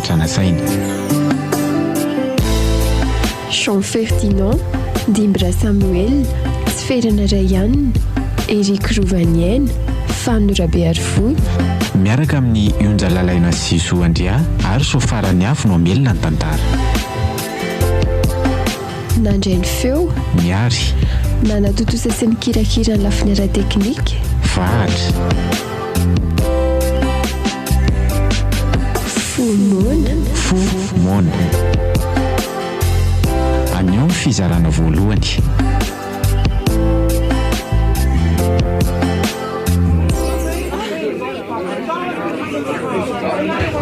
zavatra nasaina. Jean Ferdinand, Dimby Rasamoelina, Tsiferana Rayan, Eric Rovaniaina, Fano Rabearivony. Miaraka amin'i Onja Lalaina sy Zo Andria ary Soafara Niavo no hamelona ny tantara. Nandray ny feo. Miary. Nanatontosa sy nikirakira ny lafiny ara-teknika. Vahatra. Fo moana. Fo moana. Anio ny fizarana voalohany.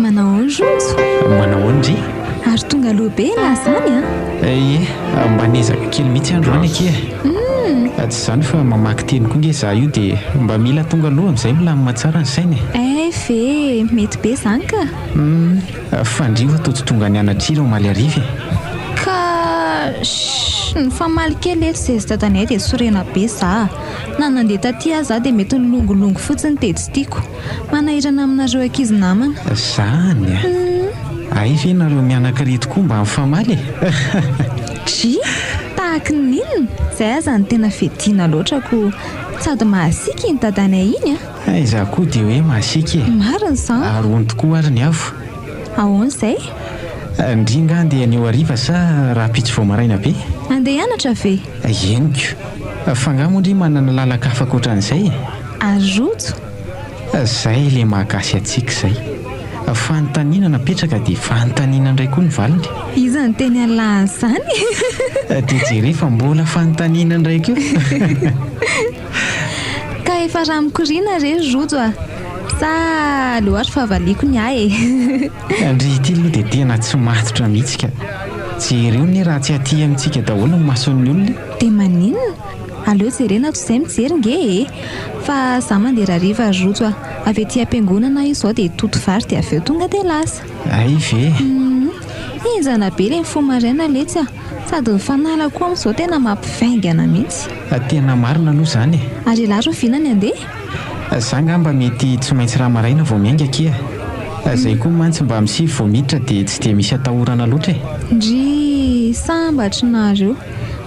Manao ahoana Rojo? Manao ahoana ndry? Ary tonga aloha be elah zany an! Ie, mba niezaka kely mihitsy androany akia e. Tsy izany fa mamaky teny koa nge za io dia mba mila tonga aloha amin'izay milamina tsara ny saina e. Hay ve, mety be izany ka. Humm, fa ndry ho'a toa tsy tonga nianatra hira omaly hariva e. Ka, shh, nifamaly kely eto zay sy dadanay dia sorena be za. Na nandeha taty aza aho dia mety nilongilongy fotsiny dia tsy tiako. Manahirana aminareo ankizy namana. Zany a! Hay ve nareo mianaka ireto koa mba mifamaly e! Dry! Tahaky ny inona? Zay aza no tena fediana loatra ko! Sady mahasiaka iny dadanay iny a! Hay za koa dia hoe masiaka e! Marina izany! Ary hono tokoa ary ny afo? Ahoana izay? Ndry nga andeha anio hariva sa rahampitso vao maraina be? Andeha hianatra ve? Henoko. Fa nga moa ndry manana lalan-kafa ankoatran'izay e? Ary rojo? Zay le maha gasy antsika zay. Fanontaniana napetraka dia fanontaniana indray koa ny valiny. Iza niteny an'lah an'izany? Dia jereo fa mbola fanontaniana indray koa. Ka efa raha mikoriana re ry rojo a! Sa aleo ary fa valiako ny ahy e! Ndry ity aloha dia tena tsy matotra mihitsy ka! Jereo anie raha tsy aty amintsika daholo ny mason'ny olona e! Dia maninona? Aleo jerena toy izay mijery nge e! Fa za mandeha rariva ry rojo a! Avy aty am-piangonana aho izao dia hitoto vary dia avy eo tonga dia lasa. Hay ve? Humm! Henjana be ilay mifoha maraina letsy a! Sady ny fanala koa amin'izao tena mampivaingana mihitsy. Tena marina aloha izany e! Ary ialahy rahoviana ny handeha? Za angamba mety tsy maintsy raha maraina vao miainga akia. Zay koa mantsy mba amin'ny sivy vao miditra dia tsy dia misy atahorana loatra e! Ndrii! Sambatra nareo!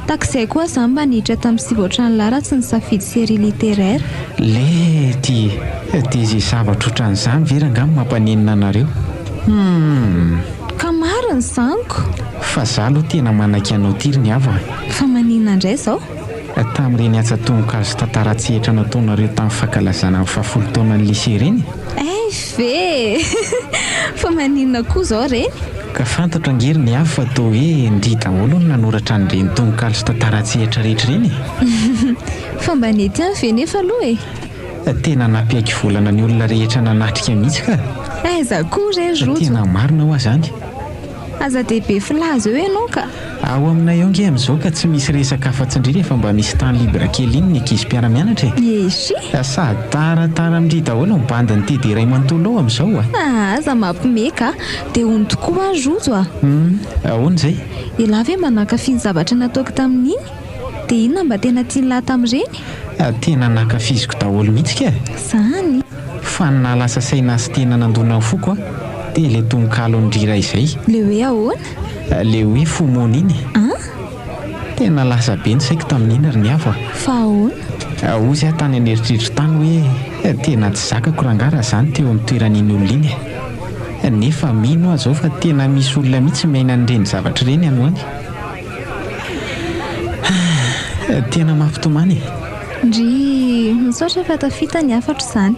Takizay koa za mba niditra tamin'ny sivy ohatran'lah raha tsy nisafidy série littéraire. Lety! Dia izay zavatra ohatran'izany ve rangaha no mampanenina anareo? Humm! Ka marina izany ko! Fa za aloha tena manaiky anao ty ry Niavo a! Fa maninona indray izao? Tamin'ireny antsa-tononkalo sy tantara an-tsehatra nataonareo tamin'ny fankalazana ny fahafolo taonan'ny lycée ireny? Hay ve e! Fa maninona koa izao ireny? Ka fantatro ange ry Niavo fa toa hoe ndry daholo no nanoratra an'ireny tononkalo sy tantara an-tsehatra rehetra ireny e! Fa mba nety ihany ve nefa aloha e? Tena nampiaiky volana ny olona rehetra nanatrika mihitsy ka! Aiza koa re ry Rojo? Tena marina hoa izany! Aza dia be filaza eo ianao ka! Ao aminay ao nge amin'izao ka tsy misy resaka afa-tsy ndry rehefa mba misy temps libre kely iny ny ankizy mpiara-mianatra e! Eshi! Sady taratara amin-dry daholo ny bandy-n'ny TD iray manontolo ao amin'izao a! Ah, aza mampime ka! Dia hono tokoa ary Rojo a! Hum, ahoana izay? Elah ve mba nankafy ny zavatra nataoko tamin'iny? Dia inona mba tena tian'lah tamin'ireny? Tena nankafiziko daholo mihitsy ka! Zany! Fa ny nahalasa saina sy tena nandona ny foko a, dia ilay tononkalon'i Rira izay. Le hoe ahoana? Le hoe fo moana iny. An? Tena lasa be ny saiko tamin'iny ry Niavo a! Fa ahoana? Hozy aho tany an'eritreritro tany hoe tena tsy zakako rangahy raha izaho no teo amin'ny toeran'iny olona iny e! Nefa mino aho izao fa tena misy olona mihitsy miaina an'ireny zavatra ireny any ho any. Tena mampitomany e! Ndrii, misaotra fa tafita ny hafatro izany.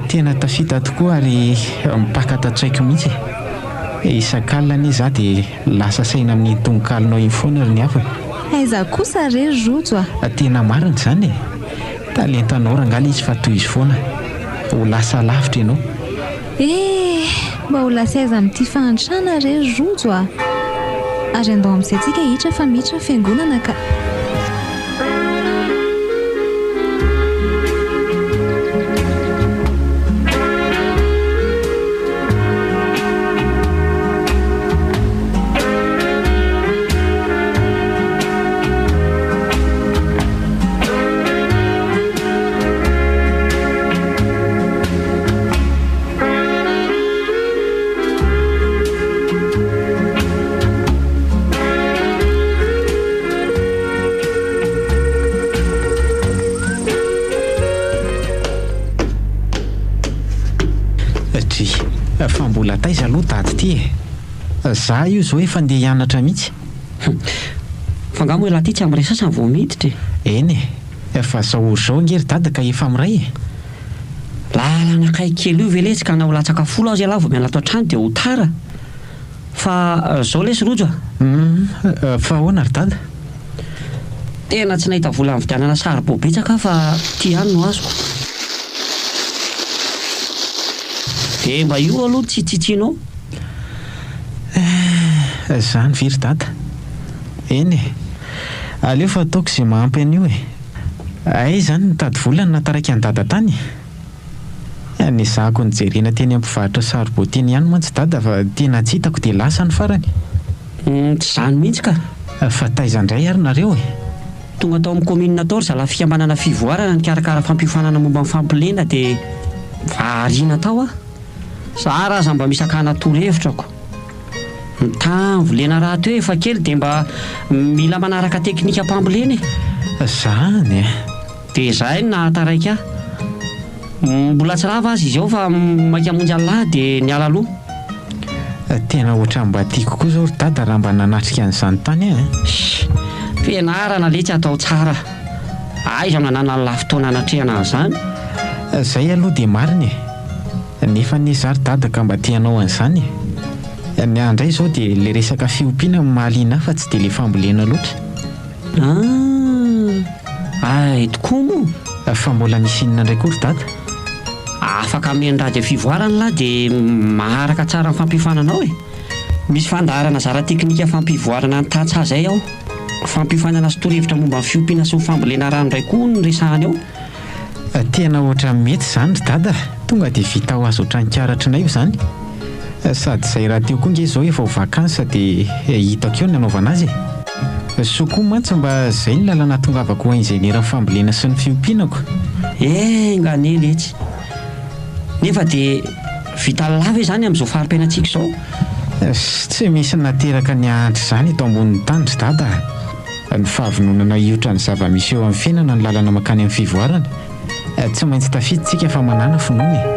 Tena tafita tokoa ary mipaka tan-tsaiko mihitsy e! Isak'alina anie za dia lasa saina amin'iny tononkalonao iny foana ry Niavo e! Aiza kosa re ry Rojo a! Tena marina izany e! Talentanao rangahy ilay izy fa tohizo foana. Ho lasa lavitra ianao. Eh! Mba ho lasa aiza amin'ity fahantrana re ry Rojo a! Ary andao amin'izay tsika hiditra fa miditra ny fiangonana ka! mbola taiza aloha dada ity e? Za io zao efa ndeha hianatra mihitsy. Hum. Fa nga moa ialahy ity tsy amin'ny iray sasany vao miditra e? Eny e. Fa zao ora zao ange ry dada ka efa miray e. Lalana akaiky kely io ve letsy ka na ho latsaka folo aza ialahy vao miala ato an-trano dia ho tara? Fa zao lesy Rojo a! Hum. Fa ahoana ry dada? Tena tsy nahita vola nividianana saribao betsaka aho fa ity ihany no azoko. Dia mba io aloha tsy tsitsinao. Eh, zany ve ry dada? Eny e, aleo fa ataoko izay mahampy an'io e. Hay zany nitady vola no nahataraiky an'i dada tany e. Nezahako nijerena teny amin'ny mpivarotra saribao teny ihany mantsy dada fa tena tsy hitako dia lasa ny farany. Tsy izany mihitsy ka. Fa taiza indray ary nareo e? Tonga tao amin'ny kaominina tao ry zalahy fikambanana Fivoarana nikarakara fampiofanana momba ny fampolena dia variana tao aho. Zara aza mba misy hakana torohevitra ko. Ny tany volena rahateo efa kely dia mba mila manaraka teknikam-pambolena e. Zany e. Dia izay no nahataraiky ahy. Mbola tsy rava aza izy ao fa maika hamonjy an'lah dia niala aloha. Tena ohatran'ny mba tiako koa izao ry dada raha mba nanatrika an'izany tany aho eh. Shh! Fianarana letsy atao tsara. Aiza no ananan'lah fotoana anatrehana an'izany? Izay aloha dia marina e. Nefa anie za ry dada ka mba te hanao an'izany e. Ny ahy indray izao dia ilay resaka fiompiana no mahaliana ahy fa tsy dia ilay fambolena loatra. Ah! Hay tokoa moa! Fa mbola misy inona indray koa ry dada? Afaka mihaino radio fivoarana lah dia maharaka tsara ny fampiofanana ao e! Misy fandaharana zara teknika fampivoarana ny tantsaha izay ao. Fampiofanana sy torohevitra momba ny fiompiana sy ny fambolena rano indray koa no resahany ao. Tena ohatran'ny mety izany ry dada a! Tonga dia vita ho azo ohatran'ny karatrinay izany. Sady izay rahateo koa nge izao efa ho vacances dia hitako eo ny hanaovana azy e! Soa koa mantsy mba izay ny lalana hahatongavako ho injenieran'ny fambolena sy ny fiompiana ko! Enga anie letsy! Nefa dia vitan'ny lahy ve izany amin'izao fari-piainantsika izao? Tsy misy nateraka ny hahantra izany eto ambonin'ny tany ry dada a! Ny fahavononana hiotra ny zava-misy eo amin'ny fiainana ny lalana mankany amin'ny fivoarana. Tsy maintsy tafiditra isika fa manàna finoana e!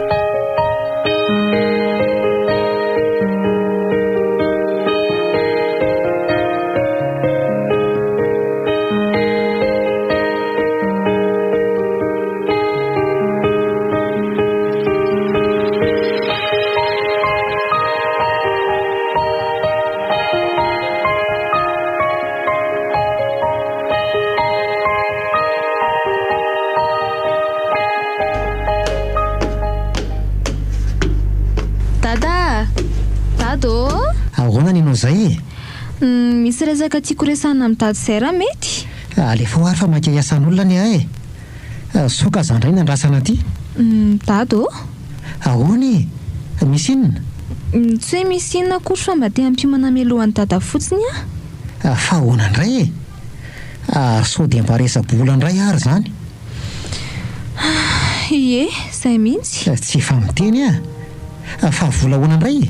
Dada a! Dada ô! Ahoana ny anao izay e? Misy resaka tiako resahina amin'i Dada izay raha mety? Alefao ary fa maika hiasan'olona anie ahy e! Soa ka za indray no andrasana aty. Dada ô! Ahoana e? Misy inona? Tsy hoe misy inona akory fa mba te hampiomana mialoha an'i Dada fotsiny aho. Fa ahoana indray e? Ary sao dia mba resa-bola indray ary izany? Ie, izay mihitsy. Tsy efa miteny aho. Fa vola ahoana indray e?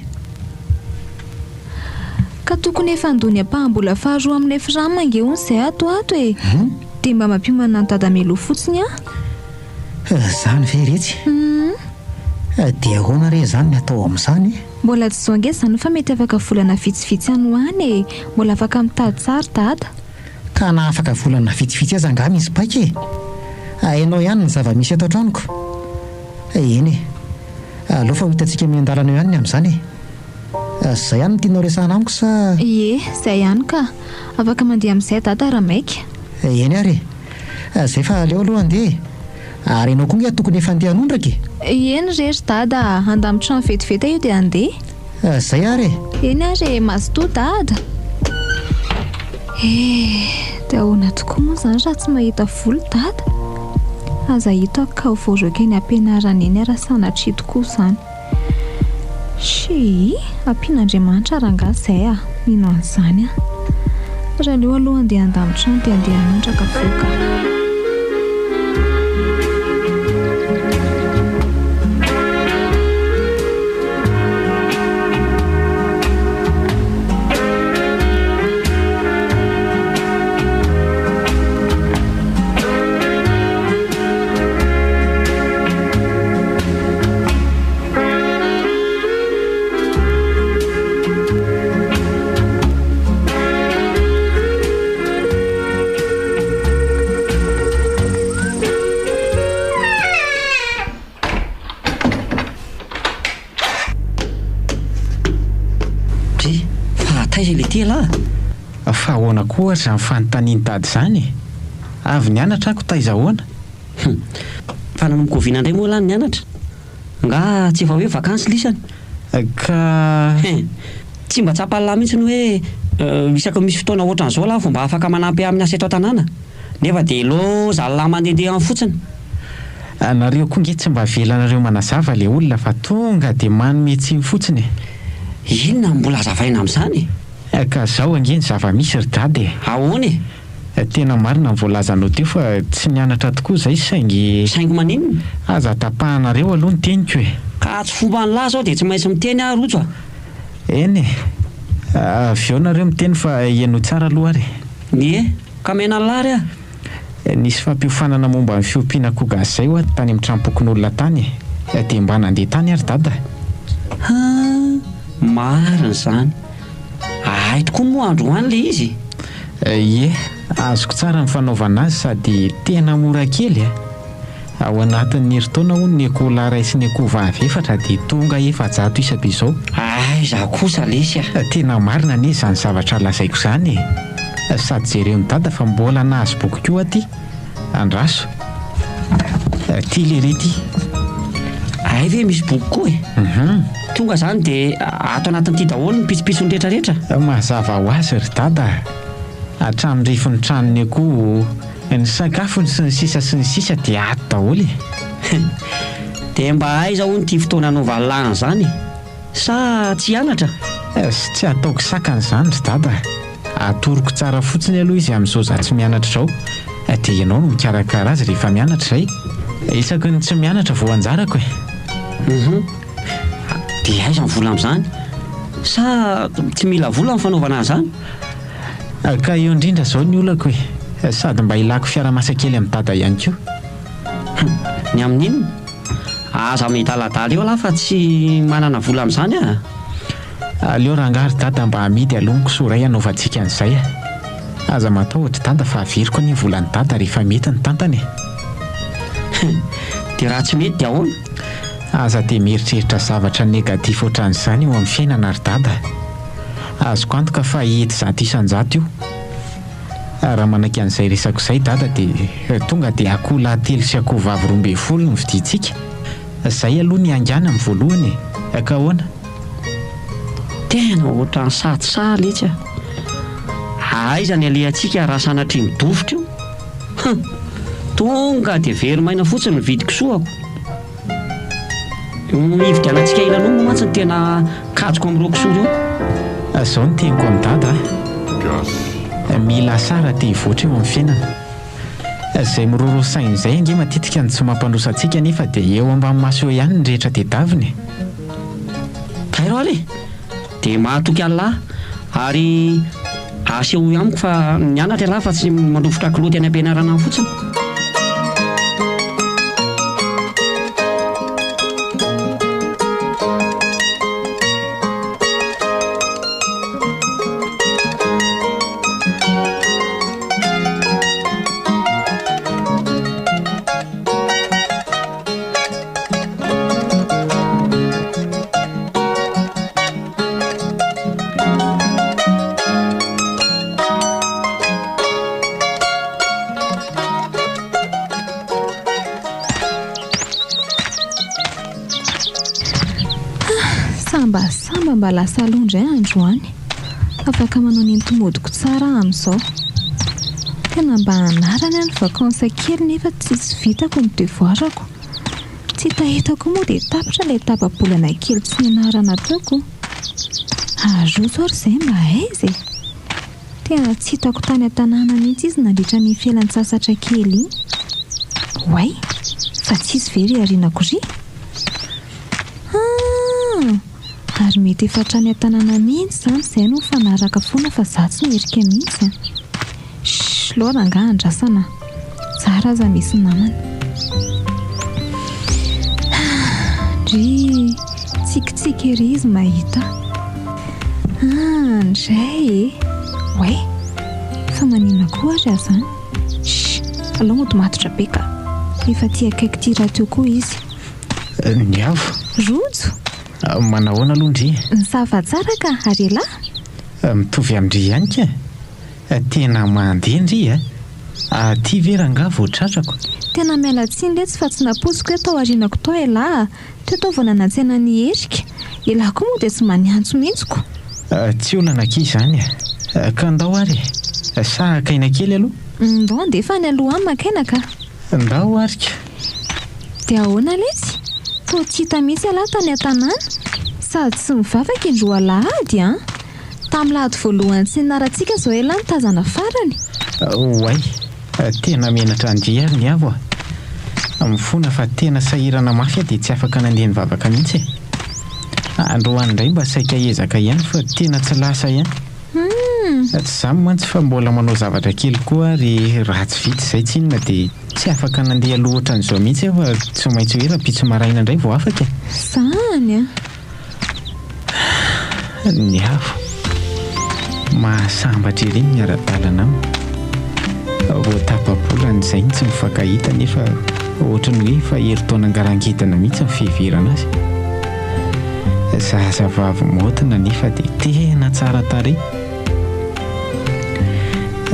Ka tokony efa handoa ny ampaham-bola faharoa amin'ilay fram ange hono izay ato ato e! Dia mba mampiomana an'i Dada mialoha fotsiny aho. Izany ve retsy? Dia ahoana re izany ny atao amin'izany e? Mbola tsy izao ange izany fa mety afaka volana vitsivitsy any ho any e! Mbola afaka mitady tsara Dada. Ka na afaka volana vitsivitsy aza angaha misy paika e! Hainao ihany ny zava-misy eto an-tranoko. Eny e! Aleo fa ho hitantsika miandalana eo ihany ny amin'izany e! Izay ihany no tianao resahana amiko sa? Ie, izay ihany ka. Afaka mandeha amin'izay Dada raha maika. Eny ary e! Izay fa aleo aloha handeha e! Ary ianao koa nge tokony efa handeha hanondraka e! Eny re ry Dada a! Handamy trano vetivety aho io dia handeha. Izay ary e! Eny ary e! Mazotoa Dada! Eh! Dia ahoana tokoa moa izany raha tsy mahita vola Dada? Aza hitako ka ho voaroaka eny am-pianarana eny aho raha sanatria tokoa izany. Shii! Ampian'Andriamanitra rangahy izay ah! Mino an'izany aho. Raha aleo aloha andeha handamy trano dia andeha hanondraka avy eo ka. Ahoana koa ary izany fanontanian'i Dada izany e? Avy nianatra ako taiza ahoana? Hum. Fa nanomboka oviana indray moa lahy ny nianatra? Nga tsy efa hoe vakansy lisany? Ka. Hein. Tsy mba tsapan'lah mihitsy ny hoe isaky ny misy fotoana ohatran'izao lah vao mba afaka manampy ahy amin'ny asa eto an-tanàna. Nefa dia lozan'lah mandehandeha any fotsiny. Nareo koa nge tsy mba avelanareo manazava le olona fa tonga dia manome tsiny fotsiny e. Inona no mbola hazavaina amin'izany e? Ka zao ange ny zava-misy ry dada e. Ahoana e? Tena marina ny voalazanao teo fa tsy nianatra tokoa zay saingy. Saingy maninona? Aza tapahanareo aloha ny teniko e! Ka tsy fomban'lah zao dia tsy maintsy miteny aho Rojo a! Eny e! Avy eo nareo miteny fa henoy tsara aloha ary e! Ie! Ka mena an'lah ary aho! Nisy fampiofanana momba ny fiompiana akoho gasy izay ho'a tany amin'ny tranompokonolona tany e! Dia mba nandeha tany ary dada! Ha! Marina izany! Hay tokoa moa androany ilay izy e! Ie, azoko tsara ny fanaovana azy sady tena mora kely e! Ao anatin'ny herintaona hono ny akoho lahy iray sy ny akoho vavy efatra dia tonga 400 isa be izao. Aiza kosa lesy a! Tena marina anie izany zavatra lazaiko izany e! Sady jereo ny dada fa mbola nahazo boky koa aty. Andraso. Ty lery ty. Hay ve misy boky koa e? Hum. Tonga zany dia ato anatin'ity daholo ny pitsopitsony rehetra rehetra? Mazava ho azy ry dada a! Hatramin'ny refin'ny tranony akoho, ny sakafony sy ny sisa sy ny sisa dia ato daholo e! Dia mba aiza hono ity fotoana anaovan'lah an'izany e? Sa tsy hianatra? Tsy ataoko sakana izany ry dada a! Atoroko tsara fotsiny aloha izy amin'izao za tsy mianatra izao, dia ianao no mikarakara azy rehefa mianatra izay. Isaky ny tsy mianatra vao anjarako e! Hum. Dia aiza ny vola amin'izany? Sa tsy mila vola ny fanaovana an'izany? Ka eo indrindra izao ny olako e! Sady mba ilako fiara-masa kely amin'i dada ihany koa. Hum. Ny amin'inona? Aza midaladala eo lahy fa tsy manana vola amin'izany a! Aleo rangahy ry dada mba amidy aloha ny kisoa iray hanaovantsika an'izay a! Aza matahotra dada fa averiko anie ny volan'i dada rehefa mety ny tantana e! Hum! Dia raha tsy mety dia ahoana? Aza dia mieritreritra zavatra négatif ohatran'izany eo amin'ny fiainana ry dada a! Azoko antoka fa hety 100% io. Raha manaiky an'izay resako izay dada dia tonga dia akoho lahy telo sy akoho vavy 12 no vidiantsika. Izay aloha ny haingana amin'ny voalohany e! Ka ahoana? Tena ohatran'ny sahy tsy sahy letsy a! Aiza ny alehantsika raha sanatria midofotra io? Hum! Tonga dia very maina fotsiny ny vidin-kisoako. Ny hividianantsika ilan'omby mantsy no tena kajiko amin'ireo kisoa ireo. Izao no teniko amin'i Dada a! Mila asa raha te hivoatra eo amin'ny fiainana. Izay miroro saina izay ange matetika no tsy mampandroso antsika nefa dia eo ambany maso eo ihany ny rehetra tedavina e! Tairo ary e! Dia mahatoky an'lah ary asehoy amiko fa nianatra ialahy fa tsy mandrovitra kilaoty any am-pianarana any fotsiny. Sambasamba mba lasa aloha indray androany. Afaka manao ny enti-modiko tsara aho amin'izao. Tena mba anarany aho ny vacances kely nefa tsisy vitako ny devoirako. Tsy hitahita koa moa dia tapitra ilay tapa-bolana kely tsy nianarana ataoko. Aroso ary izay mba aiza e? Tena tsy hitako tany an-tanàna mihitsy izy nandritra an'iny fialan-tsasatra kely iny. Oay! Fa tsisy ve ry Arinako ry? Ah! Ary mety efa hatrany an-tanàna mihitsy izany izay no mifanaraka foana fa za tsy merika mihitsy an! Shh! Leo rangaha andrasana a! Zara aza misy namana. Ndry, tsikitsiky ery izy mahita ahy. Ah, ndray e! Oay! Fa maninona koa ary aho izany? Shh! Alao mody matotra be ka! Efa aty akaiky ity rahateo koa izy. Niavo. Rojo! Manahoana aloha ndry? Ny ça va tsara ka, ary elah? Mitovy amin-dry ihany ka! Tena mandeha ndry a! Aty ve rangaha vao tratrako? Tena miala tsiny letsy fa tsy nampoiziko hoe tao aorianako tao elah a! Teo tao vao nanantsena an'i Erika. Elah koa moa dia tsy mba niantso mihitsy ko! Tsy olana akia izany a! Ka ndao ary e! Sa haka aina kely aloha? Ndao andeha fa any aloha any maka aina ka! Ndao ary ka! Dia ahoana letsy? Toa tsy hita mihitsy ialahy tany an-tanàna? Sady tsy mivavaka indroa alahady an! Tamin'ny lahady voalohany tsy nianarantsika izao ialahy no tazana farany. Oay! Tena menatra an-dry ary ny avo a! Mifona fa tena sahirana mafy aho dia tsy afaka nandeha nivavaka mihitsy e! Androany indray mba saika hiezaka ihany fa tena tsy lasa ihany. Tsy izany mantsy fa mbola manao zavatra kely koa ary raha tsy vita izay tsinona dia tsy afaka nandeha aloha ohatran'izao mihitsy aho fa tsy maintsy hoe rahampitso maraina indray vao afaka e! Izany an! Ny afo. Mahasambatra ery ny miara-dalana aminy. Vao tapa-bolana izay no tsy mifankahita nefa ohatry ny hoe efa herintaona ngarangidina mihitsy ny fiheverana azy. Zazavavy maotina nefa dia tena tsara tarehy.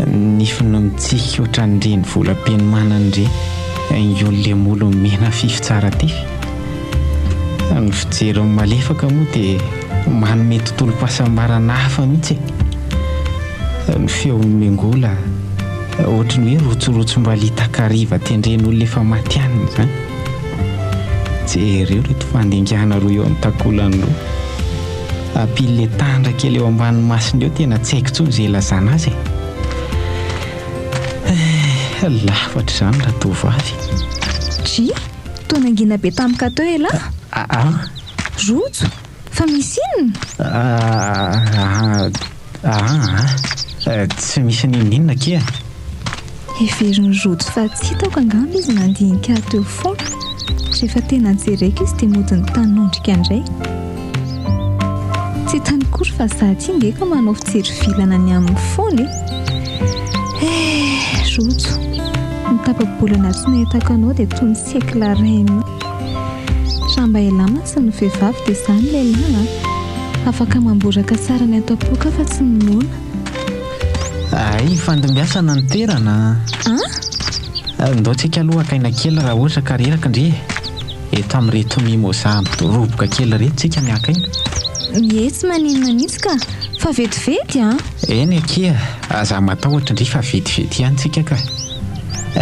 Nifiny mitsiky ohatran'ireny volam-penomanana ireny, ny olona molony mena fify tsara tify. Ny fijeriny malefaka moa dia manome tontolom-pahasambarana hafa mihitsy e! Ny feon'i Mengola ohatry ny hoe rotsirotsim-baliha takariva tendren'olona efa matihanina izany. Jereo ireto fandingana roa eo amin'ny takolany roa. Ampily le tandra kely eo ambany masony eo tena tsy haiko intsony izay ilazana azy e! Eh, lafatra izany ratovovavy. Dry! Toa nangina be tampoka teo elah. Aa. Rojo, fa misy inona? Aa, aa, tsy misy n'inon'inona akia. Heverin'i Rojo fa tsy hitako angamba izy nandinika ahy teo foana. Rehefa tena jereko izy dia mody nitanondrika indray. Tsy hitany akory fa za aty nge ka manao fijery vilana ny aminy foana e! Eh! Rojo, ny tapa-bolana tsy nahitako anao dia toy ny siècle iray mihitsy. Raha mba elah mantsy no vehivavy dia za no lehilahy an! Afaka mamboraka tsara ny ato am-poko aho fa tsy ny noana. Hay, fandimbiasana ny toerana an! An? Ndao tsika aloha haka aina kely raha ohatra ka reraka ndry e! Eto amin'ireto mimosa midoroboka kely ireto tsika miaka aina. Ie tsy maninona mihitsy ka! Fa vetivety an! Eny akia, aza matahotra ndry fa vetivety ihany tsika ka!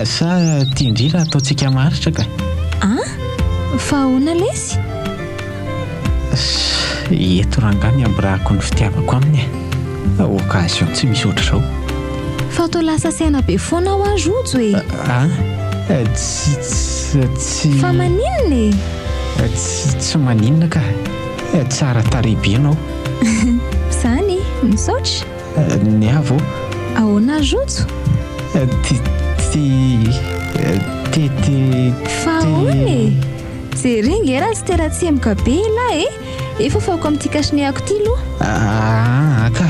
Sa tian-dry raha ataontsika maharitra ka? An! Fa ahoana lesy? Eto rangahy ny amborahako ny fitiavako aminy e! Occasion tsy misy ohatr'izao. Fa toa lasa saina be foana hoa Rojo e! An! Tsy, tsy, tsy. Fa maninona e? Tsy, tsy maninona ka! Tsara tarehy be ianao. Izany, misaotra. Ny ahy vao. Ahoana Rojo? Ty, ty, ty, ty. Fa ahoana e? Jereo nge raha tsy tena tsemboka be elah e! Efa fahoko amin'ity cache-nez-ako ity aloha. Aa ka!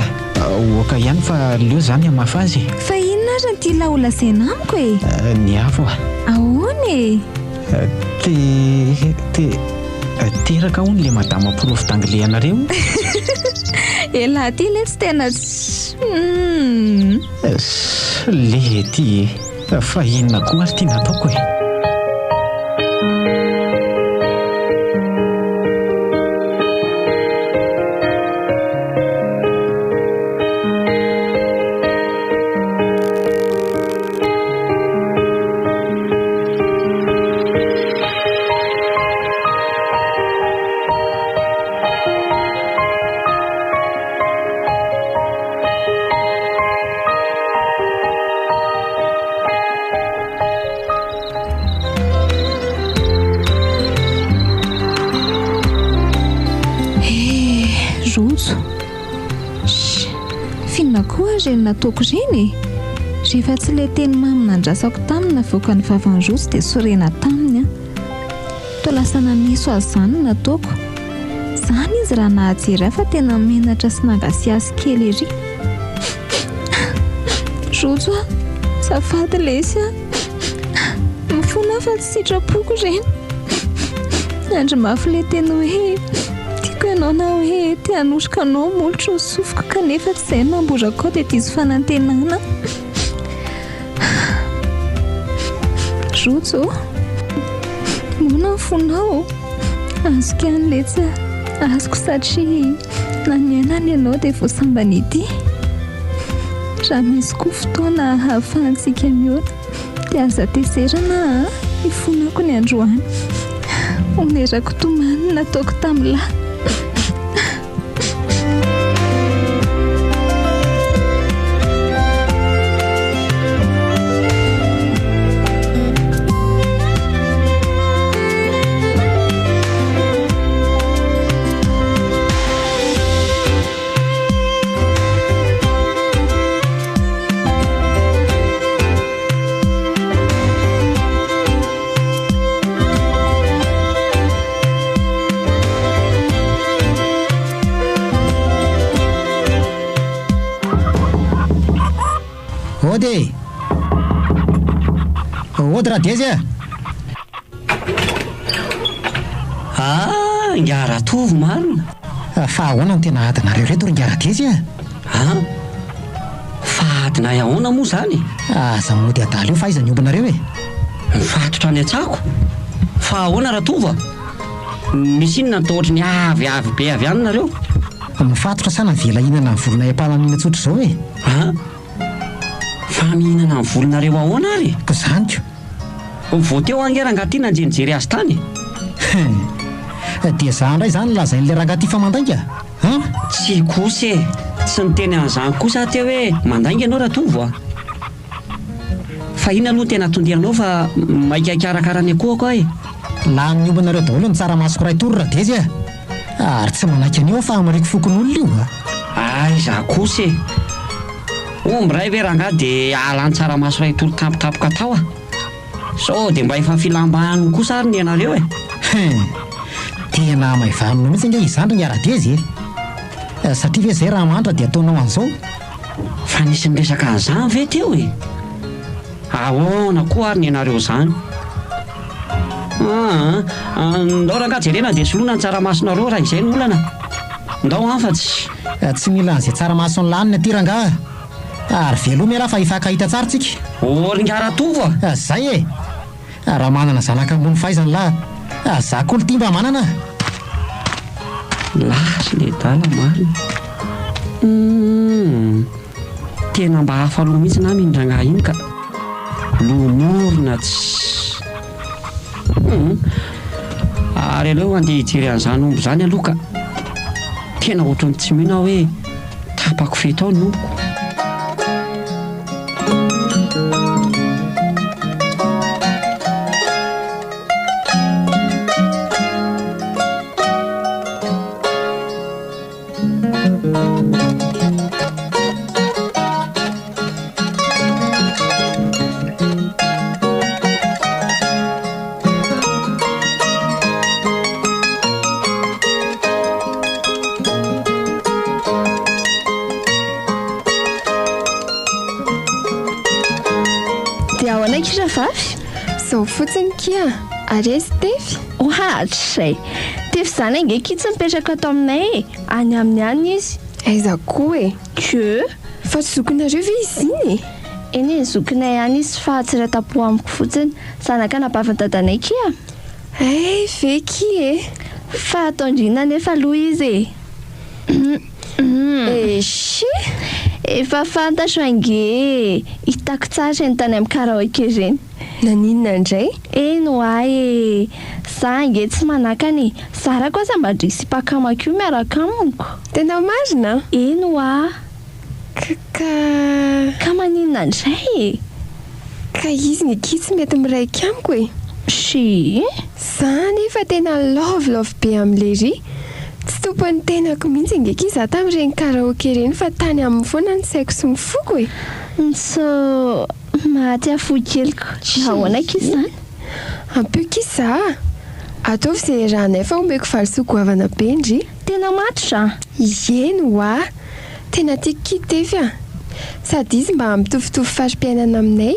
Oka ihany fa aleo za ny hamafa azy e! Fa inona ary no tian'lah ho lazaina amiko e? Ny afo a! Ahoana e? Te, te, teraka hono le madama prof d'anglais anareo? Elah ty letsy tena tsy humm. Lety e! Fa inona koa ary ity nataoko e? Eh, Rojo. Sh, f'inona koa ary ireny nataoko ireny e? Rehefa tsy ilay teny mamy nandrasako taminy navoakan'ny vavan'i Rojo dia sorena taminy aho. Toa lasa naneso azy izany no nataoko. Izany izy raha nahajery ahy fa tena menatra sy nangasihasy kely ery. Rojo a! Azafady lesy a! Mifona aho fa tsy sitrapoko ireny. Niandry mafy ilay teny hoe tiako. Tiako ianao na hoe te hanoroka anao molotro ny sofiko kanefa tsy izay no namborako ao dia diso fanantenana. Rojo ô! Moana ny fonao? Azoko ihany letsy a! Azoko satria na niainana ianao dia vao sambany ity. Raha misy koa fotoana ahafahantsika mihaona dia aza tezerana a! Hifonako ny androany. Honerako tomany ny nataoko tamin'ny lahy. Ody e! Ody Radezy a! Ah, ingahy Ratovo marina. Fa ahoana no tena adinareo ireto ry ingahy Radezy a? An! Fa adinay ahoana moa izany e? Aza mody adala eo fa aiza ny ombinareo e? Mifatotra any an-tsako? Fa ahoana Ratovo a? Misy inona no toa ohatry ny avy avy be avy any nareo? Mifatotra sa navela hihinana ny volonay am-pahamamiana tsotra izao e? An! Fa mihinana ny volonareo ahoana ary e? Ko izany ko! Vao teo ange rangahy ty nandeha nijery azy tany e! Hum! Dia za indray izany lazain'ilay rangahy ty fa mandainga? An! Tsia kosa e! Tsy niteny an'izany kosa aho teo hoe mandainga ianao Ratovo a! Fa inona aloha no tena tondianao fa maika hikarakara ny akohako aho e! Lany ombinareo daholo ny tsaramasoko iray tour Radezy a! Ary tsy manaiky an'io aho fa hamariko fokonolona io a! Aiza kosa e! Omby iray ve rangahy dia hahalany tsaramaso iray tour tampotampoka tao a! Sao dia mba efa filam-baniny kosa ary ny anareo e! Hein! Tena hamaivaninao mihitsy ange izany ry Ngaradezy e! Satria ve izay raha mahantra dia ataonao an'izao? Fa nisy niresaka an'izany ve teo e? Ahoana koa ary ny anareo izany? Aa! Ndao rangaha jerena dia soloina ny tsaramasonareo raha izay no olana. Ndao an fa tsy. Tsy mila an'izay tsaramason'ny laniny aty rangaha. Ary veloma ialahy fa hifankahita tsara tsika. Ô ry ingahy Ratovo a! Zay e! Raha manana zanaka ambony fahaizana lahy, za koa lty mba manana a! Lasa le adala marina. Humm! Tena mba hafa loha mihitsy nama iny rangahy iny ka. Lomorina tsy. Humm! Ary aleo andeha hijery an'izany omby izany aloha ka. Tena ohatran'ny tsy mino aho hoe tapako fe tao ny ombiko. Dia ahoana akia rahavavy? Izao fotsiny kia, ary aiza i Tefy? Ohatrizay! Tefy izany ange kia tsy mipetraka ato aminay e! Any aminy any izy. Aiza koa e! Que? Fa tsy zokinareo ve izy iny e? Eny e, zokinay ihany izy fa tsy iray tampo amiko fotsiny. Zanaka anabavin'i dadanay kia. Hay ve kia e! Fa ataon-dry inona anefa aloha izy e? Eshi! Efa fantatro ange e! Hitako tsara ireny tany amin'ny karaoke ireny. Naninona indray? Eny ho'a e! Za ange tsy manakana e! Zarako aza mba ndry sipa akama koa miaraka amiko. Tena marina? Eny ho'a. Ka ka. Ka maninona indray e? Ka izy ny akia tsy mety miraika amiko e! Shii. Za anefa tena love love be amin'i Léry. Tsy tompon'ny tenako mihitsy ange akia za tamin'ireny karaoke ireny fa tany aminy foana ny saiko sy ny foko e! Ntsoo. Maty aho fo keliko. Ahoana akia izany? Ampio akia za a! Ataovy izay iarahanay fa omeko valisoa goavana be ndry. Tena matotra an! Ieny hoa! Tena tiako kia Tefy a! Sady izy mba mitovitovy fari-piainana aminay.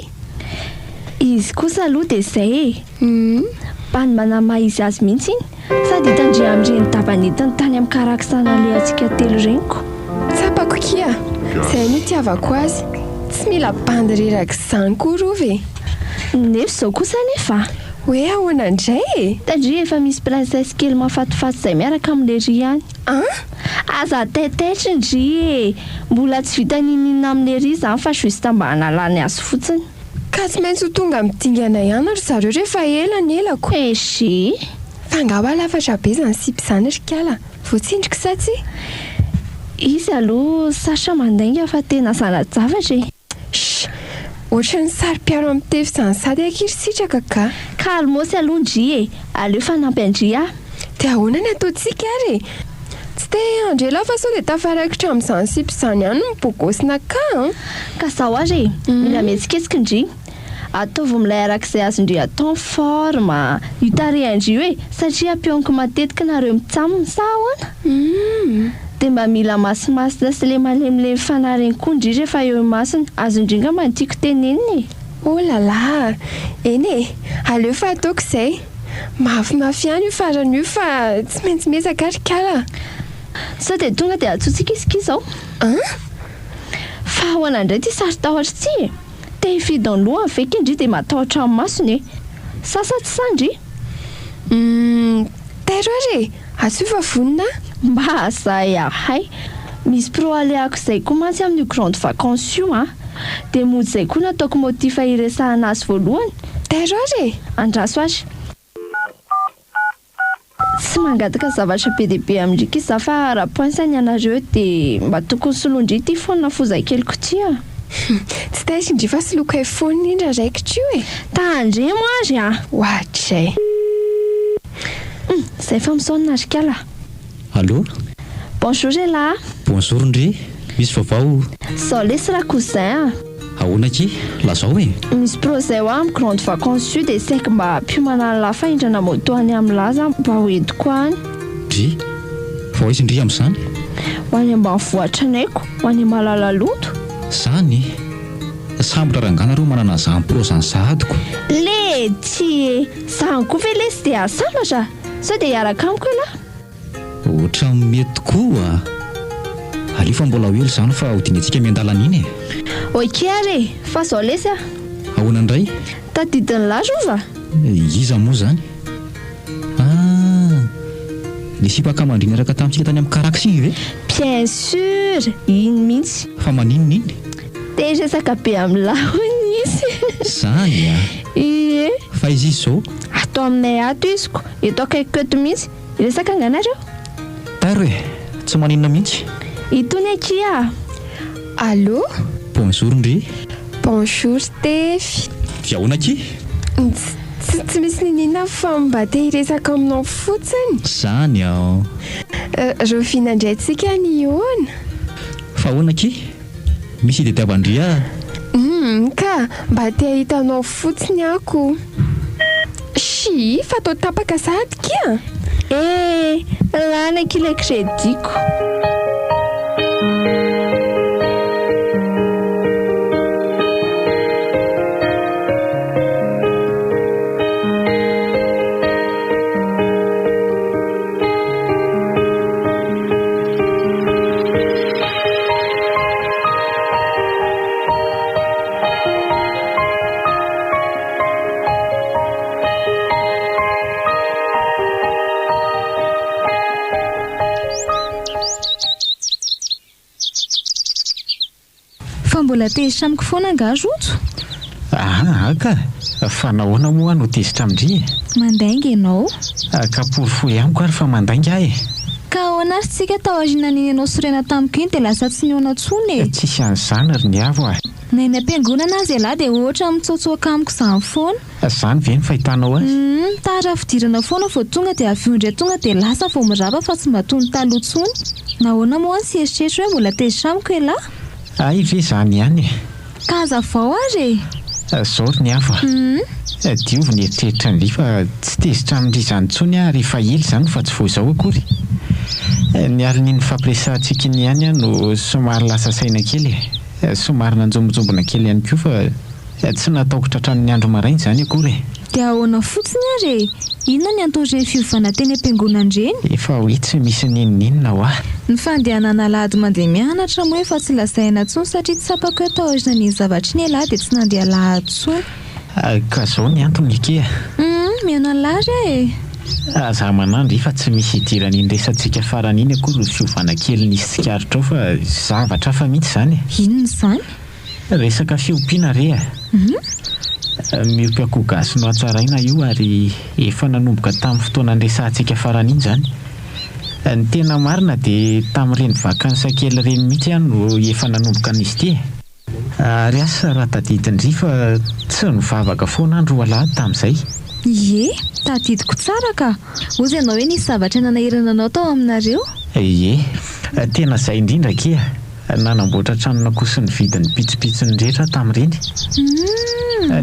Izy kosa aloha dia izay e! Mba ny manamaha izy azy mihitsy iny. Sady hitan-dry amin'ireny daba nentiny tany amin'ny karaksa nalehantsika telo ireny ko. Tsapako kia! Izay no itiavako azy. Tsy mila bandy reraka izany koa rova e! Nefa izao kosa anefa. Hoe ahoana indray e? Tandria efa misy princesse kely mahafatifaty izay miaraka amin'i Lery any. An? Aza taitaitra ndry e! Mbola tsy vita n'inon'inona amin'i Lery izany fa juste mba hanalany azy fotsiny. Ka tsy maintsy ho tonga amin'ny dingana ihany ry zareo rehefa ela ny elako. Eshi! Fa angaha hoa lafatra be izany sipa izany ry kala? Voatsindriko sa tsia? Izy aloha sarotra mandainga fa tena zana-javatra e! Shh! Ohatran'ny saro-piaro amin'ny tefy izany sady akia ry Sitraka ka! Calmos aloha ndry e! Aleo fanampy an-dry aho. Dia ahoana ny ataontsika ary e? Tsy te hiandry ela aho fa sao dia tafaraikitra amin'izany sipa izany ihany ny bogosina ka an! Ka zao ary e! Mila mihetsiketsika ndry. Ataovy milay arak'izay azon-dry atao ny forme, io tarehin-dry io e! Satria ampihaoniko matetika nareo mitsam, sa ahoana? Dia mba mila masimasina sy le malemilemy fanahy reny koa ndry rehefa eo imasony, azon-dry ngamba ny tiako tenenina e! Oh là là! Eny e! Aleo fa ataoko izay. Mafimafy ihany io farany io fa tsy maintsy miezaka ry kala a! Sao dia tonga dia antsointsika izy ki zao? An? Fa ahoana indray ity saro-tahotra ity e? Te hifidy ny lohany ve ki ndry dia matahotra ny masony e? Sa sa tsy sa ndry? Humm, tairo ary e! Antsoy fa vonona aho. Mba zay ahay. Misy pro alehako izay koa mantsy amin'io grande vacances io an! Dia mody izay koa no ataoko motif hiresahana azy voalohany. Tairo ary e! Andraso ary. Tsy mangataka zavatra be dia be amin-dry ki za fa raha poinsa ny anareo dia mba tokony soloin-dry ity phone foza keliko ity a! Tsy taitry ndry fa soloiko iPhone iny raha raikitra io e! Tandremo ary a! Ohatrizay. Hum, zay fa misaona ry kala. Allô? Bonjour elah! Bonjour ndry, misy vaovao? Zao lesy ra cousin a! Ahoana akia? Lazao e! Misy projet ho ahy amin'ny grande vacances io dia saika mba hampiomana an'lah fahindrana moto any amin'lah za mba ho entiko any. Ndry, fa ho aiza ndry amin'izany? Ho any ambanivohitra anay ko, ho any Malalaloto. Zany? Sambotra rangahy nareo manana an'izany pro zany sahady ko! Letchi e! Zany koa ve lesy dia hahasambatra? Sao dia hiaraka amiko ialahy? Ohatran'ny mety tokoa a! Aleo fa mbola ho ela izany fa ho dingantsika miandalana iny e! Ok ary e! Fa zao lesy a! Ahoana indray? Tadidin'lah Rova? Iza moa izany? Ah! Le sipa akamandry niaraka tamintsika tany amin'ny Carax iny ve? Bien sûr! Iny mihitsy! Fa maninona iny? Te hiresaka be amin'lah hono izy! Zany a! Ie! Fa aiza izy izao? Ato aminay ato izy ko! Eto akaikiko eto mihitsy! Hiresaka angaha nareo? Tairo e! Tsy maninona mihitsy. Itony akia a! Allô? Bonjour ndry. Bonjour Stefy. Dia ahoana akia? Tsy, tsy misy niniana fa mba te hiresaka aminao fotsiny. Zany an! Rahoviana indray tsika ny hihaona? Fa ahoana akia? Misy itadiavan-dry ahy? Humm ka, mba te hahita anao fotsiny aho ko. Shii, fa toa tapaka sahady kia! Eh! Lany akia ilay crédit-ko. Fa mbola tezitra amiko foana angaha Rojo? Aa ka! Fa nahoana moa aho no tezitra amin-dry e? Mandainga ianao. Ka porofoy amiko ary fa mandainga aho e! Ka ahoana ary tsika taorianan'iny ianao sorena tamiko iny dia lasa tsy nihaona intsony e? Tsisy an'izany ry Niavo a! Na eny am-piangonana aza ialahy dia ohatra mitsotsoaka amiko izany foana. Izany ve ny fahitanao azy? Humm, tara fidirana foana vao tonga dia avy eo indray tonga dia lasa vao mirava fa tsy mba toy ny taloha intsony. Nahoana moa aho tsy hieritreritra hoe mbola tezitra amiko ialahy? Hay ve izany ihany e! Ka hazavao ary e! Zao ry Niavo a! Diovy ny eritreritra an-dry fa tsy tezitra amin-dry izany intsony aho rehefa ela izany fa tsy vao izao akory. Ny alin'iny nifampiresahantsika iny ihany aho no somary lasa saina kely e! Somary nanjombonjombona kely ihany koa fa tsy nataoko tratran'ny andro maraina izany akory e! Dia ahoana fotsiny ary e? Inona ny anton'ireny fiovana teny am-piangonana ireny? Efa hoe tsy misy n'inon'inona hoa. Ny fandehanana alahady mandeha mianatra moa efa tsy lazaina intsony satria tsapako hoe taorian'iny zavatra iny ialahy dia tsy nandeha alahady intsony. Ka zao ny antony akia. Humm, mihaino an'lah ary aho e! Aza manandry fa tsy misy idiran'iny resatsika farany iny akory io fiovana kely nisy tsikaritrao fa zavatra hafa mihitsy izany e! Inona izany? Resaka fiompiana re a! Miompy akoho gasy nohatsaraina io ary efa nanomboka tamin'ny fotoana niresahantsika farany iny izany. Ny tena marina dia tamin'ireny vacances kely ireny mihitsy aho no efa nanomboka an'izy ity e! Ary asa raha tadidin-dry fa tsy nivavaka foana aho roalahy tamin'izay. Ie, tadidiko tsara ka! Hozy ianao hoe nisy zavatra nanahirana anao tao aminareo? Ie, tena izay indrindra akia! Nanamboatra tranon'akoho sy nividy ny pitsopitsony rehetra aho tamin'ireny.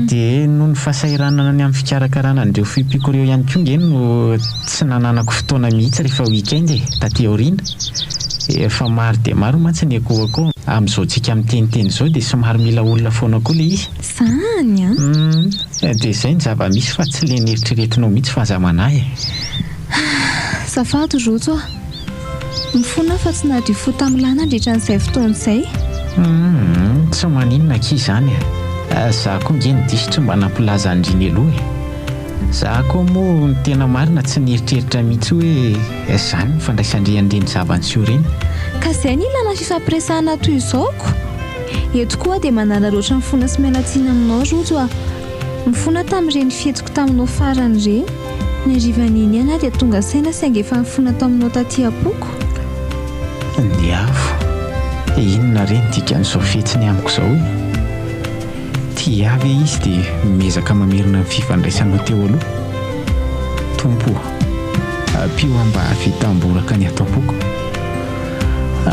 Dia noho ny fahasahiranana ny amin'ny fikarakarana an'ireo fiompiako ireo ihany koa ange no tsy nananako fotoana mihitsy rehefa week-end e, taty aoriana. Efa maro dia maro mantsy ny akoho akao. Amin'izao tsika miteniteny izao dia somary mila olona foana koa ilay izy. Zany an! Dia izay ny zava-misy fa tsy ilay neritreretinao mihitsy fa aza manahy e. Azafady Rojo a! Mifona aho fa tsy nadio fo tamin'i Lahy nandritra an'izay fotoana izay. Humm, tsy maninona akia izany e. Za koa nge no diso tsy mba nampilaza an-dry Nelou e. Za koa moa ny tena marina tsy nieritreritra mihitsy hoe izany ny fandraisan-dry an'ireny zava-niseho ireny. Ka izay no ilana fifampiresahana toy izao ko! Eto koa aho dia manararaotra mifona sy miala tsiny aminao Rojo a! Mifona tamin'ireny fihetsiko taminao farany ireny. Ny harivan'iny ihany aho dia tonga saina saingy efa nifona taminao taty am-poko. Ny afo. Inona re ny dikan'izao fihetsiny amiko izao e? Tia ahy ve izy dia miezaka mamerina ny fifandraisana ho teo aloha? Tompo ô, ampio aho mba hahavita hamboraka ny ato am-poko.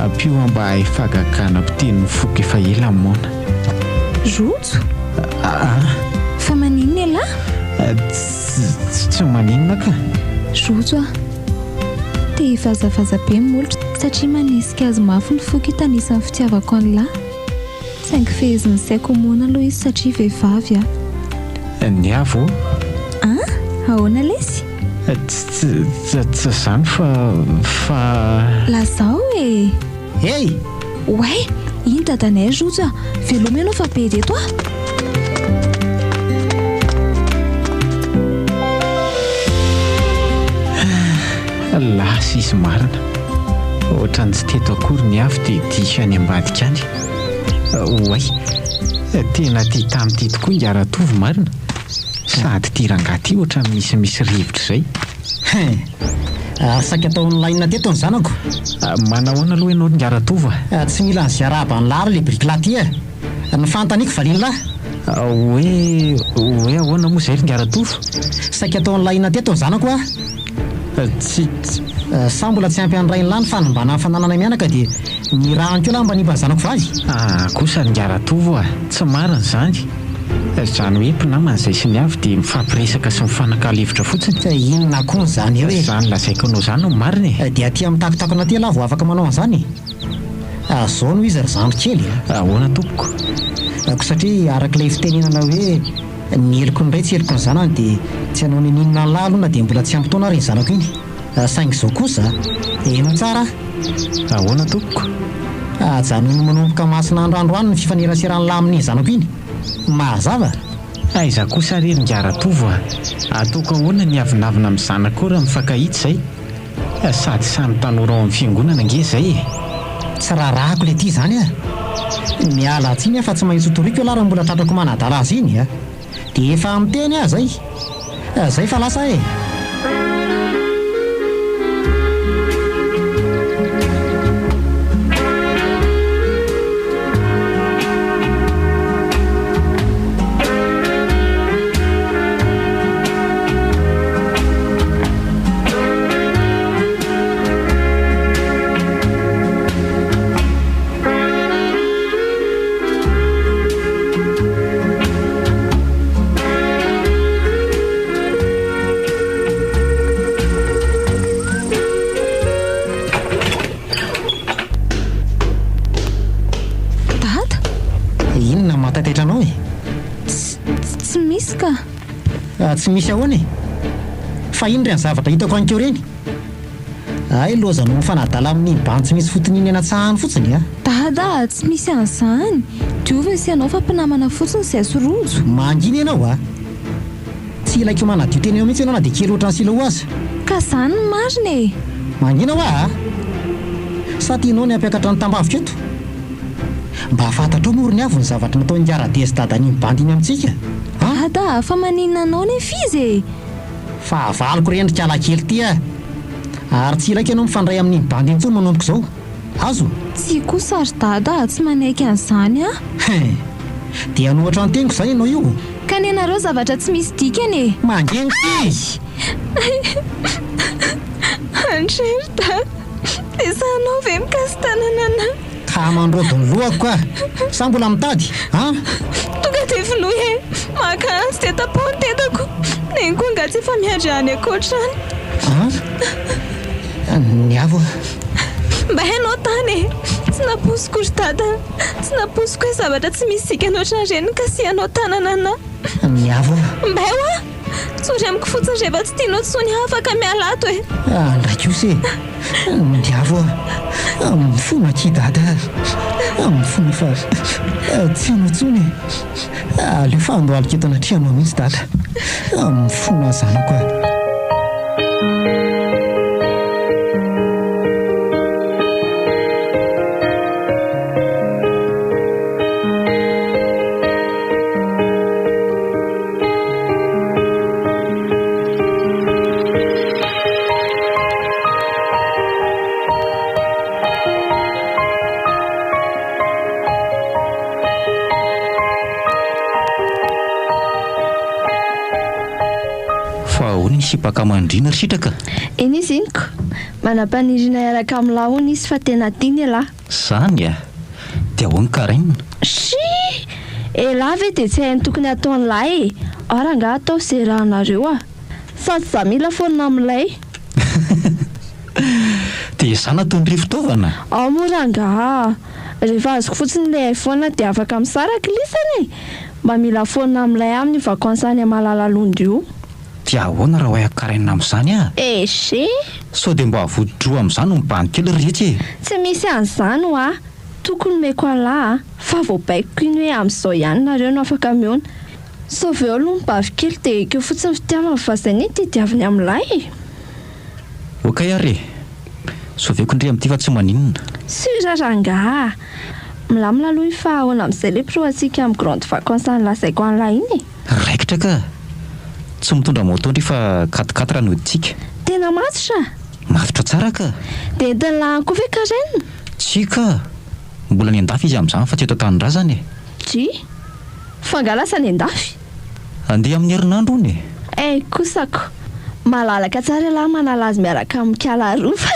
Ampio aho mba hahay fahagagana mpiteny ny foko efa ela moana. Rojo? Aa! Fa maninona ialahy? Tsy tsy maninona ka. Rojo a! Te hivazavaza be ny molotro satria manesika azy mafy ny foko hitanisa ny fitiavako an'lah. Saingy fehezin'ny saiko ho moana aloha izy satria vehivavy aho. Ny ahy vao? An? Ahoana lesy? Tsy tsy tsy izany fa fa. Lazao e! Hey! Oay! Iny dadanay ry Rojo a! Veloma ianao fa be reto a! Lasa izy marina. Ohatran'ny tsy teto akory ny afo dia diso any ambadika any. Oay! Tena tia tamin'ity tokoa ingahy Ratovo marina. Sady ity rangahy ity ohatran'ny misimisy rivotra izay. Hein! Ary saika ataon'i Laina teto ny zanako. Manahoana aloha ianao ry Ingahy Ratovo a? Tsy mila an'izay arahaba an'lah ry le birikilahy ty e! Ny fanontaniako valian'lah. Hoe, hoe ahoana moa izay ry Ingahy Ratovo? Saika ataon'i Laina teto ny zanako a! Tsy, tsy. Sa mbola tsy ampy an'i rain'lah ny fanimbana ny fanananay mianaka dia ny rano koa lah mba hanimba ny zanako vavy? Aa kosa ry Ingahy Ratovo a! Tsy marina izany. Izany hoe mpinamana izay sy ny avy dia mifampiresaka sy mifanakalo hevitra fotsiny. Ka inona koa izany eo e? Izany lazaiko anao izany no marina e! Dia aty amin'ny takotakona aty ialahy vao afaka manao an'izany e? Zao no izy ry zandry kely a! Ahoana tompoko? Koa satria araka ilay fitenenana hoe ny heloky ny ray tsy heloky ny zanany dia tsy hanao n'inon'inona an'lah aloha na dia mbola tsy ampy taona ary iny zanako iny. Saingy izao kosa, henoy tsara aho. Ahoana tompoko? Ajanony manomboka masina andro androany ny fifaneraseran'lah amin'iny zanako iny. Mazava? Aiza kosa re ry Ingahy Ratovo a! Ataoko ahoana ny hiavonavona amin'ny zanakao raha mifankahita izay? Sady samy tanora ao amin'ny fiangonana ange izay e! Tsy raharahako le ty izany a! Miala tsiny aho fa tsy maintsy ho toriko ialahy raha mbola tratrako manadala azy iny a! Dia efa miteny aho izay! Zay fa lasa e! Tsy misy ahoana e! Fa inn ireny zavatra hitako any keo ireny? Hay lozanao mifanadala amin'iny bandy tsy misy fotony iny eny an-tsaha any fotsiny a! Dada a! Tsy misy an'izany! Diovina sy ianao fa mpinamana fotsiny izay sy rojo! Mangina ianao a! Tsy ilaiko manadio tena eo mihitsy ianao na dia kely ohatran'ny silo aza! Ka izany no marina e! Mangina hoa a! Sa tianao ny hampiakatra ny tambaviko eto? Mba fantatrao moa ry Niavo ny zavatra nataon'i Rade sy dadan'iny bandy iny amintsika a! Dada a! Fa maninona anao nefa izy e! Fahavaloko re ry kalakely ty a! Ary tsy ilaiko ianao mifandray amin'iny bandy iny intsony manomboka izao. Azo? Tsia kosa ry dada a! Tsy manaiky an'izany aho. Hein! Dia hanohatra ny teniko izany ianao io? Ka nenareo zavatra tsy misy dikany e! Manginy ty! Ay! Andry ry dada! Dia sahinao ve mikasi-tanana anah? Ka mandrodo ny lohako ka! Sa mbola mitady? An? Tonga dia vonoy e! Maka antsy dia tapaho ny tendako! Neny koa angaha tsy efa miandry any ankoatra any? An? Ny avo a! Mba hainao tany e! Tsy nampoiziko ry dada! Tsy nampoiziko hoe zavatra tsy misy dikany ohatran'ireny no kasihanao tanana anah! Ny avo a! Mba hay hoa! Tsory amiko fotsiny rehefa tsy tianao tsony afaka miala ato e! Andray kosa e! Ny avo a! Mifona akia dada a! Mifona fa tsy hanao tsony e! Aleo fa handohalika eto anatrehanao mihitsy dada! Mifona zanako a! Fa ahoana iny sipa akamandriana ry sitraka? Eny izy iny ko! Manam-paniriana hiaraka amin'lah hono izy fa tena tiany elah. Zany a! Dia ahoana Karen? Shii! Elah ve dia tsy hay ny tokony hataon'lah e! Ao rangaha ataovy ze rahanareo a! Sady za mila phone amin'ilay. Dia za nataon'i fitaovana? Ao moa rangaha a! Rehefa azoko fotsiny ilay iPhone dia afaka misaraka lisany e! Mba mila phone amin'ilay amin'io vacances any Malalalondo io. Dia ahoana raha ho hay Karen amin'izany a? Eshee! Sao dia mba vodi-droa amin'izany no mibandy kely ry retsy e! Tsy misy an'izany hoa! Tokony omeko an'lah a! Fa voabaikoko iny hoe amin'izao ihany nareo no afaka mihaona. Sauveo aloha ny bavy kely dia ekeo fotsiny ny fitiavany fa zay ny tediaviny amin'lah e! Ok ary e! Sauveko ndry amin'ity fa tsy maninona. Sûr rangaha a! Milamina aloha io fa ahoana amin'izay le pro antsika amin'ny grande vacances any lazaiko an'lah iny e! Raikitra ka! Tsy mitondra moto ndry fa quatre quatre no edintsika. Tena matotra? Matotra tsara ka! Dia entin'lah any koa ve Karen? Tsia ka! Mbola any an-dafy izy amin'izany fa tsy eto an-tanindrazana e! Dry! Fa angaha lasa any an-dafy? Handeha amin'ny herinandro hono e! Eh kosako! Malalaka tsara ialahy manala azy miaraka amin'i Kala Rova.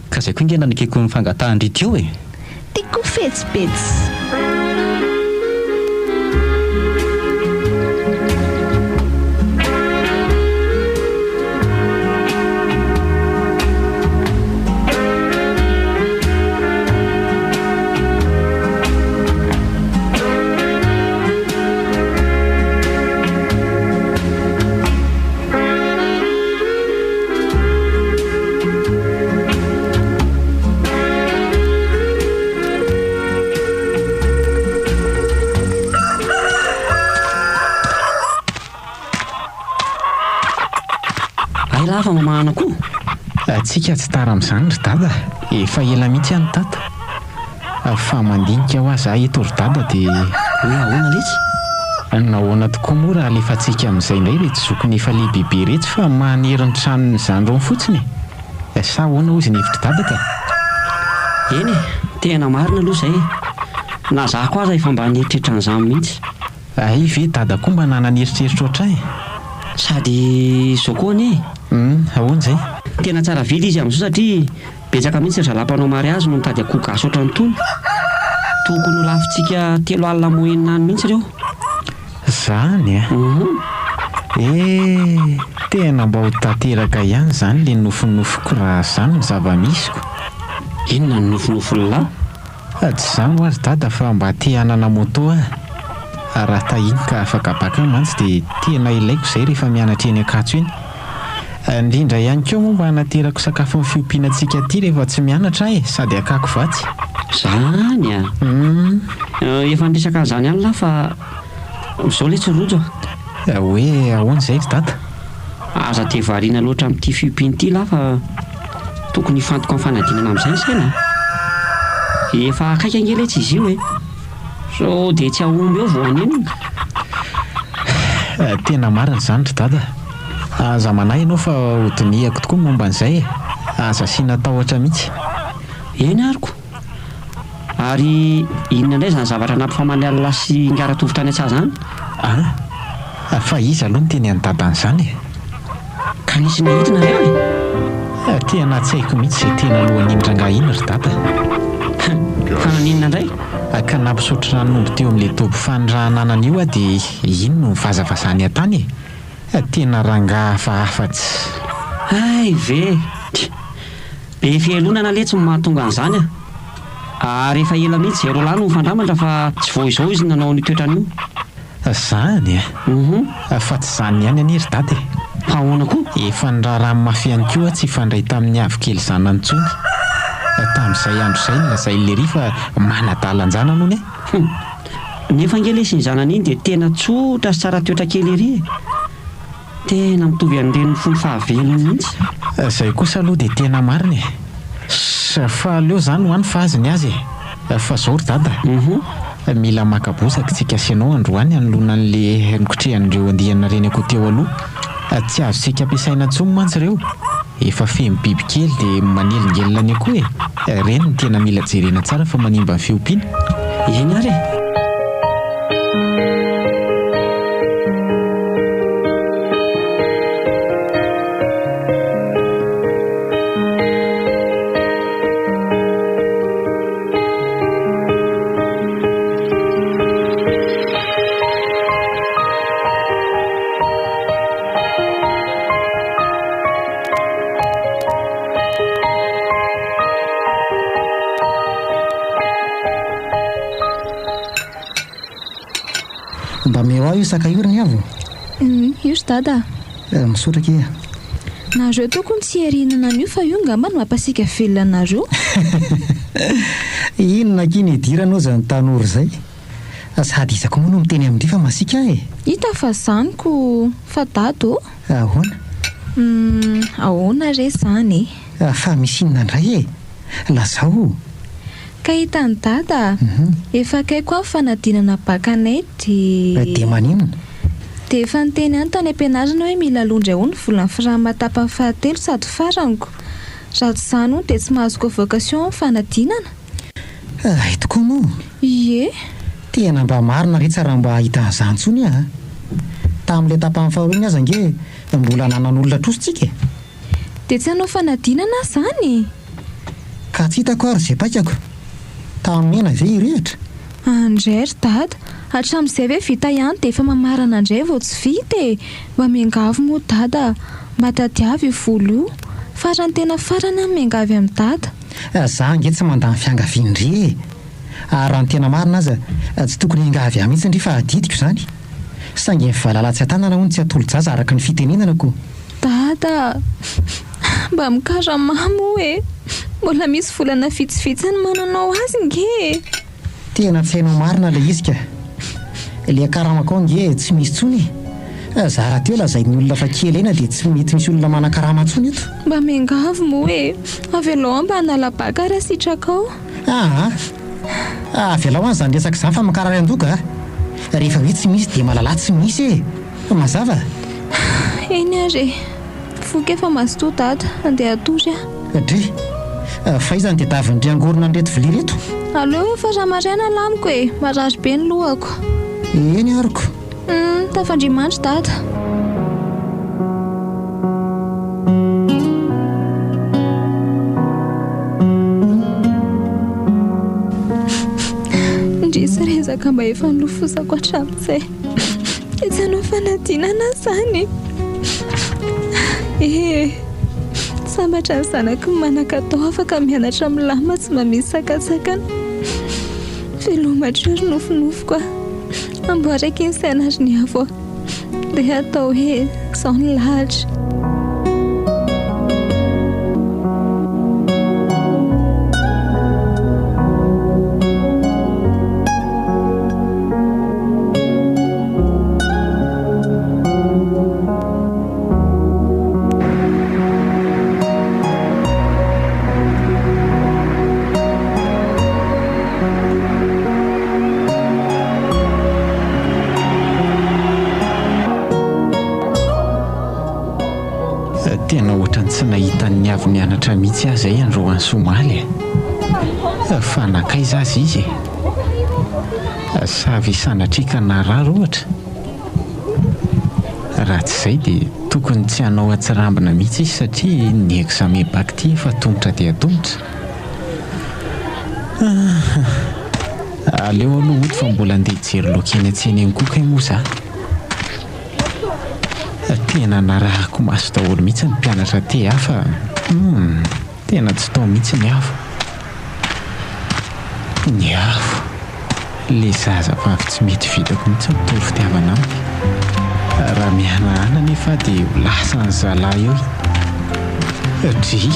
Ka zay koa nge nanekeko ny fangatahan-dry teo e! Tiako fetsifetsy. Hay lahy fa mamahana koa. Tsika tsy tara amin'izany ry dada, efa ela mihitsy aho no tato. Fa mandinika hoa za eto ry dada dia. Hoe ahoana letsy? Nahoana tokoa moa raha alefantsika amin'izay indray iretsy zokiny efa lehibebe iretsy fa manery ny tranon'ny zandriny fotsiny e! Sa ahoana hozy ny hevitr'i dada ka? Eny e! Tena marina aloha izay e! Na za koa aza efa mba nieritreritra an'izany mihitsy. Hay ve dada koa mba nanana eritreritra ohatr'ahy e! Sady izao koa anie e! Hum, ahoana izay? Tena tsara vidy izy amin'izao satria Betsaka mihitsy ry zalahy mpanao mariazy no mitady akoho gasy ohatran'itony. Tokony ho lafontsika 30 moyenne any mihitsy ireo. Zany a! Eh! Tena mba ho tanteraka ihany zany le nofinofiko raha zany ny zava-misy ko! Inona ny nofinofin'lah? Tsy zany hoa ry dada fa mba te hanana moto aho. Raha tahiny ka afaka bac aho mantsy dia tena ilaiko izay rehefa mianatra eny Ankatso eny. Indrindra ihany koa moa mba hanaterako sakafon'ny fiompiana antsika aty rehefa tsy mianatra aho e, sady hakako vatsy. Zany a! Efa niresaka an'izany ihany lahy fa izao letsy rojo a! Hoe ahoana izay ry dada? Aza dia variana loatra amin'ity fiompiana ity lahy fa tokony hifantoka amin'ny fanadinana amin'izay ny saina a! Efa akaiky ange letsy izy io e! Sao dia tsy hahomby eo vao hanenina? Tena marina izany ry dada. Aza manahy ianao fa ho dinihako tokoa ny momba an'izay e! Aza asiana tahotra mihitsy. Eny ary ko! Ary inona indray izany zavatra nampifamaly an'lah sy Ingahy Ratovo tany an-tsaha izany? An! Fa iza aloha niteny an'i dada an'izany e? Ka nisy nahita nareo e? Tena tsy haiko mihitsy izay tena lohan'iny rangahy iny ry dada. Fa naninona indray? Ka nampisotro ranon'omby teo amin'ilay dobo fanirahana anana io aho dia iny no nivazavazany tany e! Tena rangahy hafahafa tsy. Hay ve! Be fialonana letsy no mahatonga an'izany a! Ary efa ela mihitsy izay roalahy no nifandramatra fa tsy vao izao izy no nanao an'io toetrany io. Zany a! Fa tsy zany ihany anie ry dada e! Fa ahoana koa? Efa niraharaha mafy ihany koa aho tsy hifandray tamin'i Avo kely zanany intsony. Tamin'izay andro izay nolazain'i Lery fa manadalan-janany hono e! Hum! Nefa ange lesy iny zanany iny dia tena tsotra sy tsara toetra kely ery e! Tena mitovy an'ireny fony fahavelony mihitsy. Zay kosa aloha dia tena marina e! Fa aleo zany ho any fa azy ny azy e! Fa zao ry dada a! Mila maka bozaka tsika sy ianao androany hanoloana an'le nikotrehan'ireo andiana reny akoho teo aloha. Tsy azontsika ampiasaina intsony mantsy ireo. Efa feno biby kely dia manelingelina ny akoho e! Ireny no tena mila jerena tsara fa manimba ny fiompiana. Eny ary e! Mba meo ahy io sakay io ry Niavo. Hum, io ry Dada a. Misaotra akia. Nareo tokony tsy hiarinana an'io fa io ngamba no mampasiaka velona anareo. Inona akia ny idirany oa zany tanora izay? Sady iza koa moa no miteny amin-dry fa masiaka aho e? Hita fa zany ko, fa Dada ô! Ahoana? Humm, ahoana re zany e? Fa misy inona indray e? Lazao o! Ka hitan'i Dada a! Efa akaiky ho ny fanadinana bac anay dia. Dia maninona? Dia efa niteny ihany tany am-pianarana hoe mila aloa indray hono ny volan'ny fram tapany fahatelo sady faraniko. Raha tsy izany hono dia tsy mahazo convocation amin'ny fanadinana. Hay tokoa moa! Ie! Tena mba marina re tsy raha mba hahita an'izany intsony aho a! Tamin'ilay tapany faharoa iny aza ange mbola nanan'olona trosa tsika e! Dia tsy hanao fanadinana aho izany? Ka tsy hitako ary izay paikako. Tamin'ny mena ve hirehitra? Andray ry dada, hatramin'izay ve vita ihany dia efa mamarana indray vao tsy vita e! Mba miangavy moa dada a! Mba tadiavo io vola io. Farany tena farany aho miangavy amin'i dada. Za ange tsy mandà ny fiangavian-dry e! Ary raha ny tena marina aza, tsy tokony hiangavy ahy mihitsy ndry fa adidiko izany. Saingy ny valala tsy an-tanana hono tsy atolo-jaza araka ny fitenenana ko. Dada a! Mba mikaramà moa e! Mbola misy volana vitsivitsy hanomananao azy nge e! Tena tsy hainao marina ilay izy ka! Ilay karamako ao ange tsy misy intsony e! Za rahateo lazain'ny olona fa kely aina dia tsy mety misy olona manan-karama intsony eto. Mba miangavy moa e! Avelao aho mba hanala baka raha sitrakao. Aa! Avelao any izany resaka izany fa mankarary an-doha ka! Rehefa hoe tsy misy dia mahalala tsy misy e! Mazava? Eny ary e! Voky efa mazotoa dada, andeha hatory aho. Dry! Fa iza no tedavin-dry angorona an'ireto vilia ireto? Aleo efa raha maraina lamiko e! Marary be ny lohako. Eny ary ko! Hum, tafandria-mandry dada. Indrisy rezaka mba efa nilofosako hatramin'izay. Dia tsy hanao fanadinana aho izany e! Eh! Sambatra ny zanaky ny manan-katao afaka mianatra milamina tsy mba misy sakantsakana. Veloma hatreo ry nofinofiko a! Amboary akia ny saina ry Niavo a! Dia atao hoe izao ny lahatra. Tena ohatran'ny tsy nahita an'i Avo nianatra mihitsy aho izay androany sy omaly e. Fa nankaiza aza izy e? Sa ve sanatria ka narary ohatra? Raha tsy izay dia tokony tsy hanao atsirambina mihitsy izy satria ny examen bac ity efa atomotra dia atomotra. Aleo aloha hody fa mbola andeha hijery laoka eny an-tsena eny koa kay moa za. Tena narahako maso daholo mihitsy ny mpianatra TA fa humm tena tsy tao mihitsy ny avo. Ny avo. Le zaza vavy tsy mety vitako mihitsy mitory fitiavana aminy. Raha mihanahana anefa aho dia ho lasan'ny zalahy eo iny. Dry!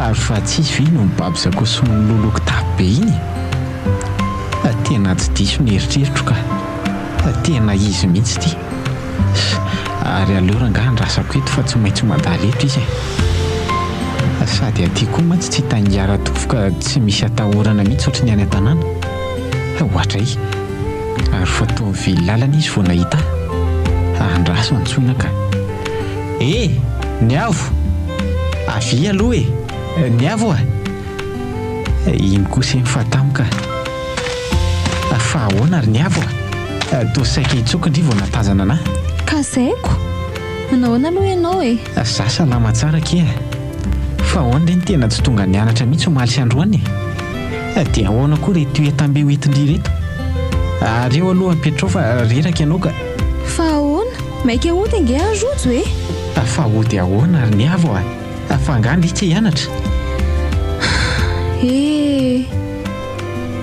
Ary fa tsy izy ve no mibaby zakosy miloloha kitapo be iny e? Tena tsy diso ny eritreritro ka. Tena izy mihitsy ity. Ary aleo rangahy andrasako eto fa tsy maintsy mandalo eto izy e. Sady aty koa mantsy tsy hitangiara-tovo ka tsy misy atahorana mihitsy ohatry ny any an-tanàna. Ohatray. Ary fa toa nivily lalana izy vao nahita ahy. Andraso antsoina ka. E! Niavo! Avia aloha e! Niavo a! Iny kosa iny fa tampoka. Fa ahoana ry Niavo a? Toa saika hitsoka ndry vao nahatazana anah. Ka zaiko! Manahoana aloha ianao e? Za salama tsara akia e! Fa ahoana re ny tena tsy tonga nianatra mihitsy omaly sy androany e? Dia ahoana koa reto entam-be hoentin-dry ireto? Ary eo aloha apetrao fa reraka ianao ka. Fa ahoana? Maika hody ange aho Rojo e! Fa hody ahoana ry Niavo a? Fa angaha ndry tsy hianatra? Eh!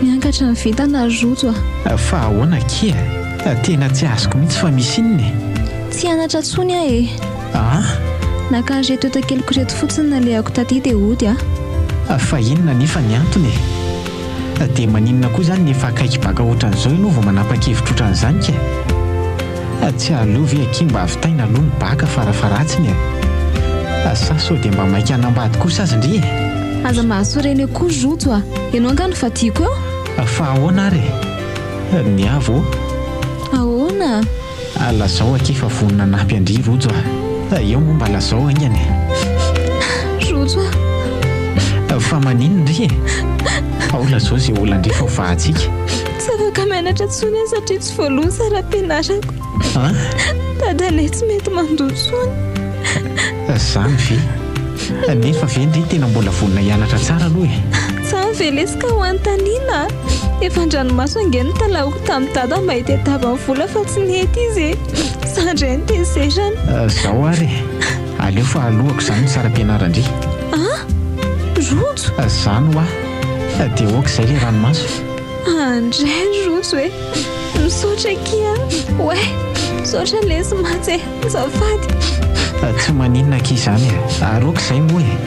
Miankatra ny vintana ry Rojo a! Fa ahoana akia? Tena tsy azoko mihitsy fa misy inona e? Tsy hianatra intsony aho e! An? Naka an'ireto entakeliko ireto fotsiny nalehako taty dia hody aho. Fa inona anefa ny antony e? Dia maninona koa izany ny efa akaiky baka ohatran'izao ianao vao manapa-kevitra ohatran'izany ka? Tsy aleo ve akia mba vitaina aloha ny baka farafaharatsiny e? Sa sao dia mba maika hanambady kosa aza ndry e? Aza mahasorena eo koa ry Rojo a! Ianao angaha no vadiako eo? Fa ahoana ary e? Ny avo ô? Ahoana? Lazao akia fa vonona hanampy an-dry Rojo a! Eo moa mba lazao haingana e! Rojo a! Fa maninona ndry e? Ao lazao izay olan-dry fa ho vahantsika. Tsy afaka mianatra intsony aho satria tsy voaloa ny saram-pianarako. An? Dadanay tsy mety mandoa intsony. Izany ve? Nefa ve ndry tena mbola vonona hianatra tsara aloha e? Izany ve lesy ka ho anontaniana? Efa an-dranomaso ange no talahoko tamin'i Dada mba hitadiavany vola fa tsy nety izy e! Za indray no tezerana. Izao ary e! Aleo fa alohako izany ny saram-pianaran-dry. An? Rojo? Izany hoa! Dia ok izay ilay ranomaso. Andray ry Rojo e! Misaotra akia a! Oay! Misaotra lesy mantsy e! Azafady! Tsy maninona akia izany e! Ary ok izay moa e!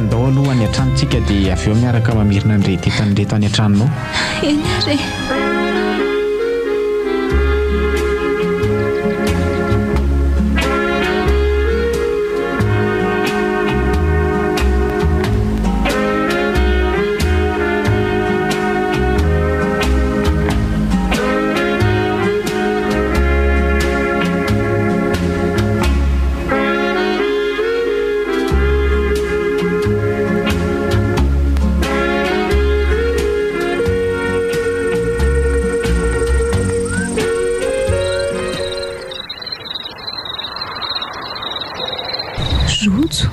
Ndao aloha any an-trano tsika dia avy eo miaraka mamerina an'ireto entana ireto any an-tranonao. Eny ary e! Rojo,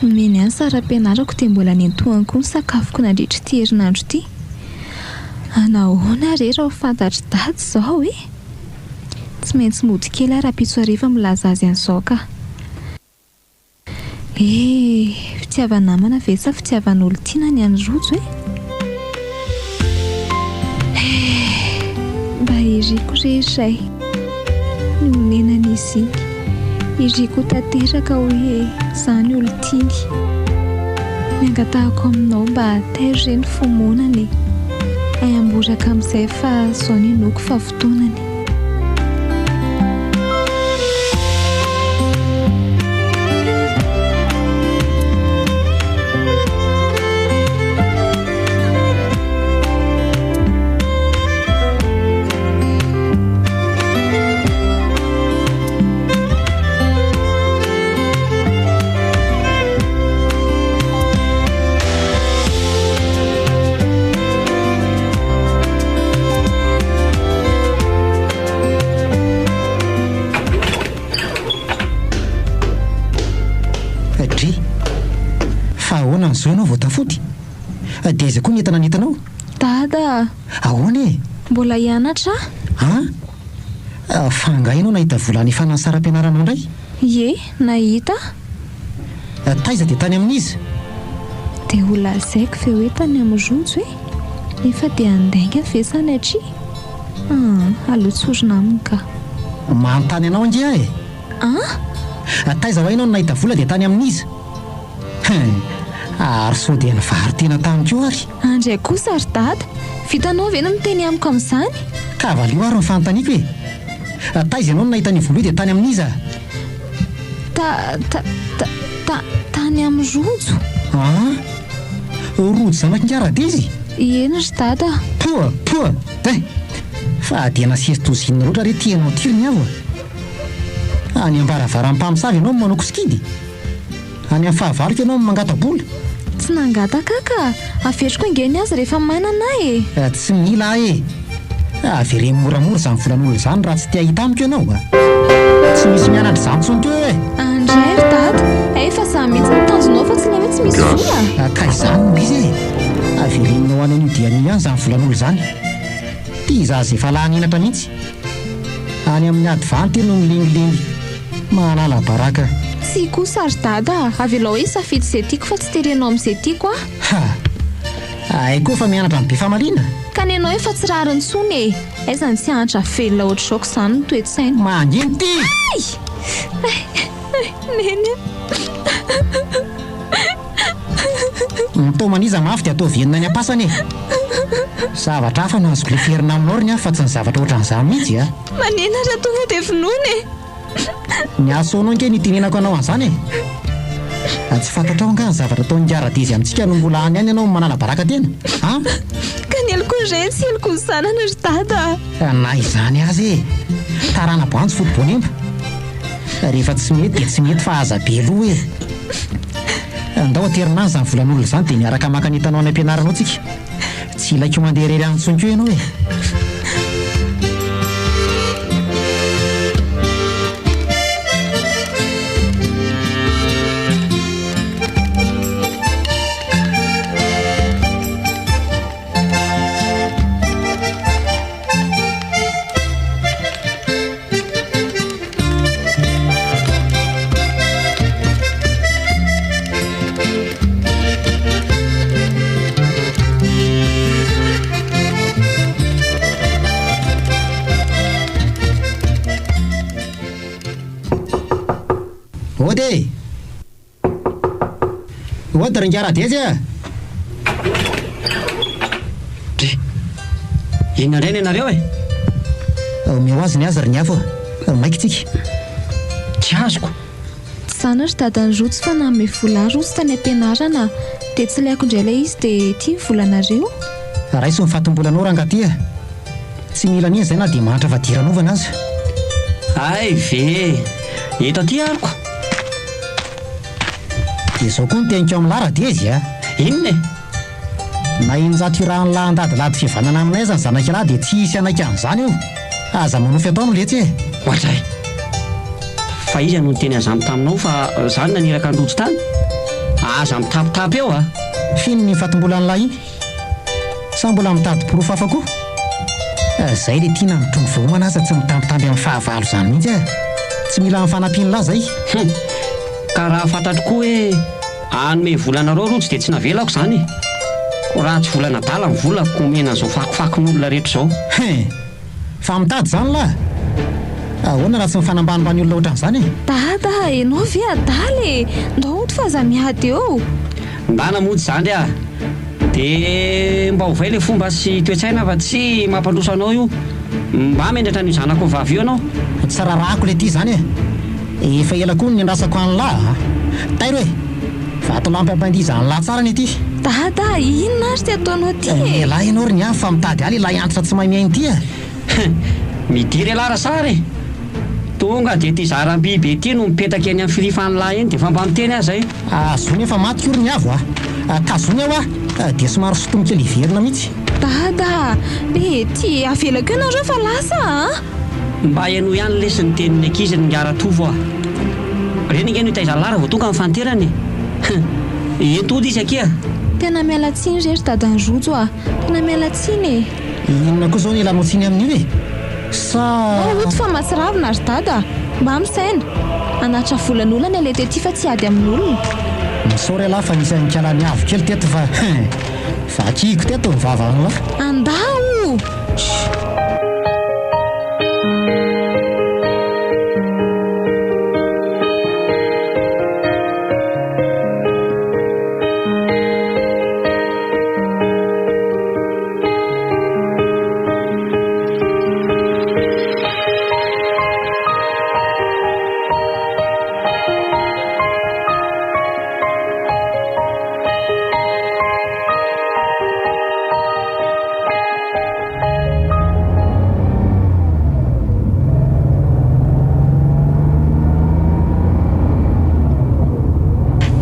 nomeny ahy ny saram-pianarako dia mbola nentohany koa ny sakafoko nandritra ity herinandro ity. Nahoana re raha ho fantatr'i Dada izao e? Tsy maintsy mody kely aho rahampitso hariva milaza azy an'izao ka. Eh! Fitiava-namana ve sa fitiavan'olon-tiana ny an'i Rojo e? Eh! Mba iriko re izay ny honenan'izy iny. Iriko ho tanteraka hoe izaho ny olon-tiany. Ny angatahako aminao mba tairo re ny fo moanany e. Hay hamboraka amin'izay fa izao ny inoako fa fotoanany. Dry. Fa ahoana ny zo ianao vao tafody? Dia aiza koa ny entana nentinao? Dada a! Ahoana e? Mbola hianatra aho. An? Fa angaha ianao nahita vola hanefana ny saram-pianaranao indray? Ie, nahita aho. Taiza dia tany amin'iza? Dia ho lazaiko ve hoe tany amin'i Rojo e? Nefa dia handainga ve sanatria? Aa, aleo tsorina aminy ka. Manontany anao ange aho e! An? Taiza ho'a ianao no nahita vola dia tany amin'iza? Hein! Ary sao dia nivaro-tena tany koa ary? Andray kosa ry dada! Vitanao ve ny miteny amiko amin'izany? Ka valio ary ny fanontaniako e! Taiza ianao no nahita an'io vola io dia tany amin'iza? Ta, ta, ta, ta, tany amin'i Rojo. An! Rojo zanak'ingahy Radezy? Eny ry dada. Poa! Poa! Hein! Fa dia nasiry tozinina loatra re ity ianao ity ry Niavo a! Any am-baravaran'ny mpamosavy ianao no manao kosikidy? Any amin'ny fahavaloko ianao no mangata-bola? Tsy nangataka aho ka! Averiko ange ny azy rehefa manana aho e! Tsy mila aho e! Avereno moramora izany volan'olona izany raha tsy te hahita amiko ianao a! Tsy misy mianatra izany intsony koa eo e! Andray ry dada! Hay fa izaho mihitsy no tanjonao fa tsy ilay hoe tsy misy vola! Ka izany no izy e! Averenonao any an'io dia anio ihany izany volan'olona izany. Ity zaza efa lany henatra mihitsy. Any amin'ny ady vanty no milengilengy. Mahalala baraka. Tsia kosa ry dada a! Avelao hoe hisafidy izay tiako fa tsy terenao amin'izay tiako aho. Ha! Hay koa fa mianatra ny be famaliana? Ka ny anao efa tsy rariny intsony e! Aiza ny tsy hahantra velona ohatr'izao ko izany ny toe-tsaina. Mangina ity! Hay! Hay! Hay! Neny a! Mitaoma an'iza mafy dia ataovy enina any am-pasana e! Zavatra hafa no azoko leferina aminao ry ny ahy fa tsy ny zavatra ohatran'izany mihitsy a! Manina raha tonga dia vonoina e! Ny asaonao ange no itenenako anao an'izany e! Tsy fantatrao angaha ny zavatra ataon'i Ingahy Radezy amintsika no mbola any ihany ianao manala baraka tena? An? Ka ny heloko ny reny sy heloko ny zanany ry dada a! Na izany aza e! Tarana-boanjo foto-boanemba! Rehefa tsy mety dia tsy mety fa aza be loha e! Andao aterina any izany volan'olona izany dia miaraka maka ny entanao any am-pianarana ao tsika. Tsy ilaiko mandeha irery any intsony koa ianao e! Ody e! Ody ry ingahy Radezy a! Dry! Inona indray ny anareo e? Omeo azy ny azy ry Niavo a! Maika tsika. Tsy azoko. Tsy zany ry dadan'i Rojo fa nanome vola ahy Rojo tany am-pianarana dia tsy ilaiko indray ilay izy dia ity ny volanareo. Raiso ny fatim-bolanao rangahy ty a! Tsy mila an'iny izay na dia mahantra fadiranovana aza. Hay ve! Eto aty aroko. Dia izao koa ny teniko amin'lah Radezy a! Inona e? Na 600 irahan'lah handadilady fihavanana aminay aza ny zanak'ialahy dia tsy hisy hanaiky an'izany eo. Aza manofy atao no letsy e! Ohatray! Fa iza no niteny an'izany taminao fa za no naniraka an'i Rojo tany? Aza mitapitapy eo a! F'inona iny fatim-bolan'lah iny? Sa mbola mitady porofo hafa koa? Zay le tiana mitrongy vao homana aza tsy mitambitamby amin'ny fahavalo izany mihitsy e! Tsy mila ny fanampian'lah zay! Hum! Ka raha fantatro koa hoe hanome vola anareo Rojo dia tsy navelako izany e! Koa raha tsy volan'adala ny volako omena an'izao fakofakon'olona rehetra izao. Hein! Fa mitady izany lahy? Ahoana raha tsy mifanambanimbany olona ohatran'izany e? Dada, ianao ve adala e? Ndao hody fa aza miady eo. Ndana mody zandry a! De mba ovay le fomba sy toe-tsaina fa tsy mampandroso anao io. Mba menatra an'io zanakao vavy io ianao. Tsy rarahako le ty zany e! Efa ela koa no niandrasako an'lah a! Tairo e! Vatolampy ampandiza an'lah tsara anie ty! Dada, inona ary ty ataonao ty e? Elah ianao ry Niavy fa mitady ahy le lahy antitra tsy mahay mihaino ty a! Midira elah rasary e! Tonga dia ity zaram-biby ity no mipetraka eny amin'ny firifan'lah eny dia efa mba miteny aho izay. Azony efa maty ko ry Niavo a! Tazony aho a! Dia somary sotomy kely hiverina mihitsy. Dada a! Mety avelako eo nareo fa lasa a! Mba henoy ihany lesy ny tenin'ny ankizy ry Ingahy Ratovo a! Reny ange no hitaiza an'lah raha vao tonga ny fahanterany e! Hum! Ento hody izy akia! Tena miala tsiny re ry dadan'i Rojo a! Tena miala tsiny e! Inona koa izao no ilanao tsiny amin'io e? Sa. Ao hody fa mahatsiravina ry dada a! Mba misaina! Hanatitra volan'olona ny aleha tety fa tsy hiady amin'olona. Misaora ialahy fa nisy an'ikala niavo kely teto fa vakiko teto ny vavan'lah. Andao!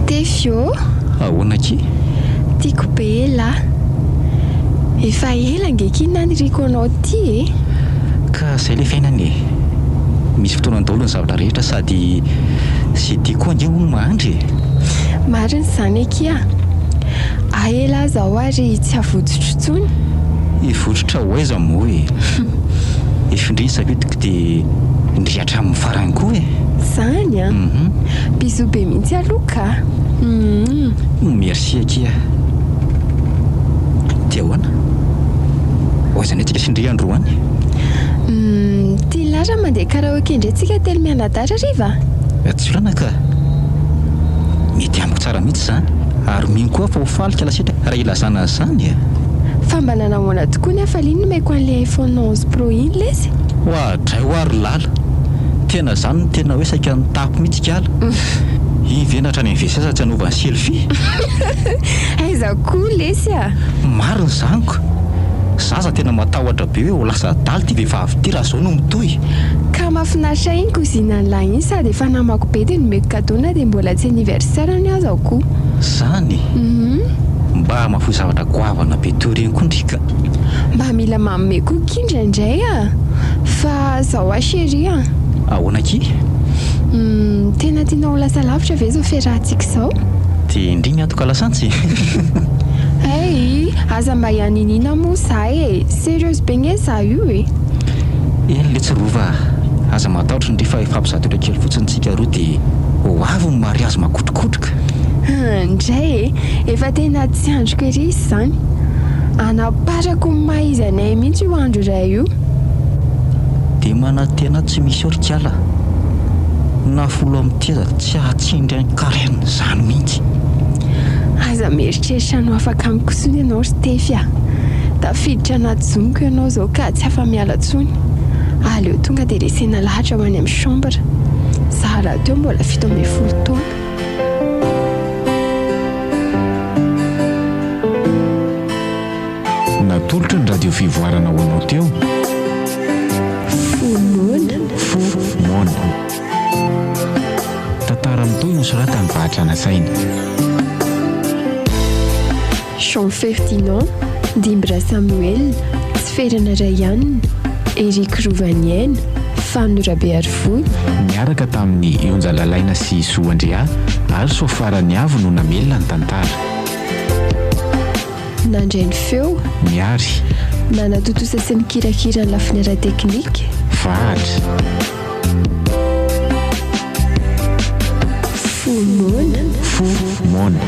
Tefy ô! Ahoana akia? Tiako be elah. Efa ela ange ky naniriako anao ty e! Ka zay le fiainana e! Misy fotoanany daholo ny zavatra rehetra sady ze tia koa ange hono mahandry e! Marina izany akia! Ahy elah zao ary tsy havotsotro intsony. Hivotritra ho aiza moa e! Efa ndry ny safidiko dia ndry hatramin'ny farany koa e! Zany an! Bisous be mihitsy aloha ka! Humm. Merci akia. Dia ahoana? Ho aiza indray tsika sy ndry androany? Humm, ty lahy raha mandeha karaoke indray tsika telo mianadahy rariva a! Tsy olana ka! Mety amiko tsara mihitsy izany, ary mino koa aho fa ho faly kala setra raha ilazana an'izany e! Fa mba nanahoana tokoa ny hafaliany nomeko an'ilay iPhone 11 Pro iny lesy? Oadray hoa ry Lala! Tena izany no tena hoe saika nitapy mihitsy kala! Iny ve na hatrany amin'ny WC aza tsy anaovany selfie? Aiza koa lesy a! Marina izany ko! Za aza tena matahotra be hoe ho lasa adala ity vehivavy ity raha izao no mitohy. Ka mahafinaritra ahy iny cousine an'lah iny sady efa namako be dia nomeko cadeau na dia mbola tsy anniversaire-ny aza ko. Zany? Mba mahafoy zavatra goavana be toy ireny koa ndry ka. Mba mila manome koa ki indraindray a! Fa zao hoa chérie a! Ahoana akia? Humm, tena tianao ho lasa lavitra ve izao fiarahantsika izao? Dia ndry miantoka lasantsy? Hey, aza mba hianiniana moa za e! Sérieuse be nge za io e! Eny letsy Rova a! Aza matahotra ndry fa hifampizatotra kely fotsiny tsika roa dia ho avy ny mariazy makotrokotroka! Hum, ndray e! Efa tena tsy andriko ery izy izany! Anaparako ny maha izy anay mihitsy io andro iray io! Dia manantena tsy misy eo ry kala. Na folo amin'ity aza tsy hahatsindry an'i Karen izany mihitsy. Aza mieritreritra ny ho afaka amiko intsony ianao ry Tefy a! Tafiditra anaty zoniko ianao izao ka tsy afa-miala intsony. Aleo tonga dia resena lahatra ho any amin'ny chambre. Izaho rahateo mbola 17 taona. Natolotry ny Radio Fivoarana ho anao teo. Fo moana. Fo moana. Tantara mitohy nosoratan'i Vahatrana Saina. Jean Ferdinand, Ndimby Rasamoelina, Tsiferana Rayanina, Eric Rovaniaina, Fano Rabearivony. Niaraka tamin'i Onja Lalaina sy Zo Andrea ary Soafaraniavo no namelona ny tantara. Nandray ny feo. Miary. Nanatontosa sy nikirakira ny lafiny ara-teknika. Vahatra. Fo moana. Fo moana.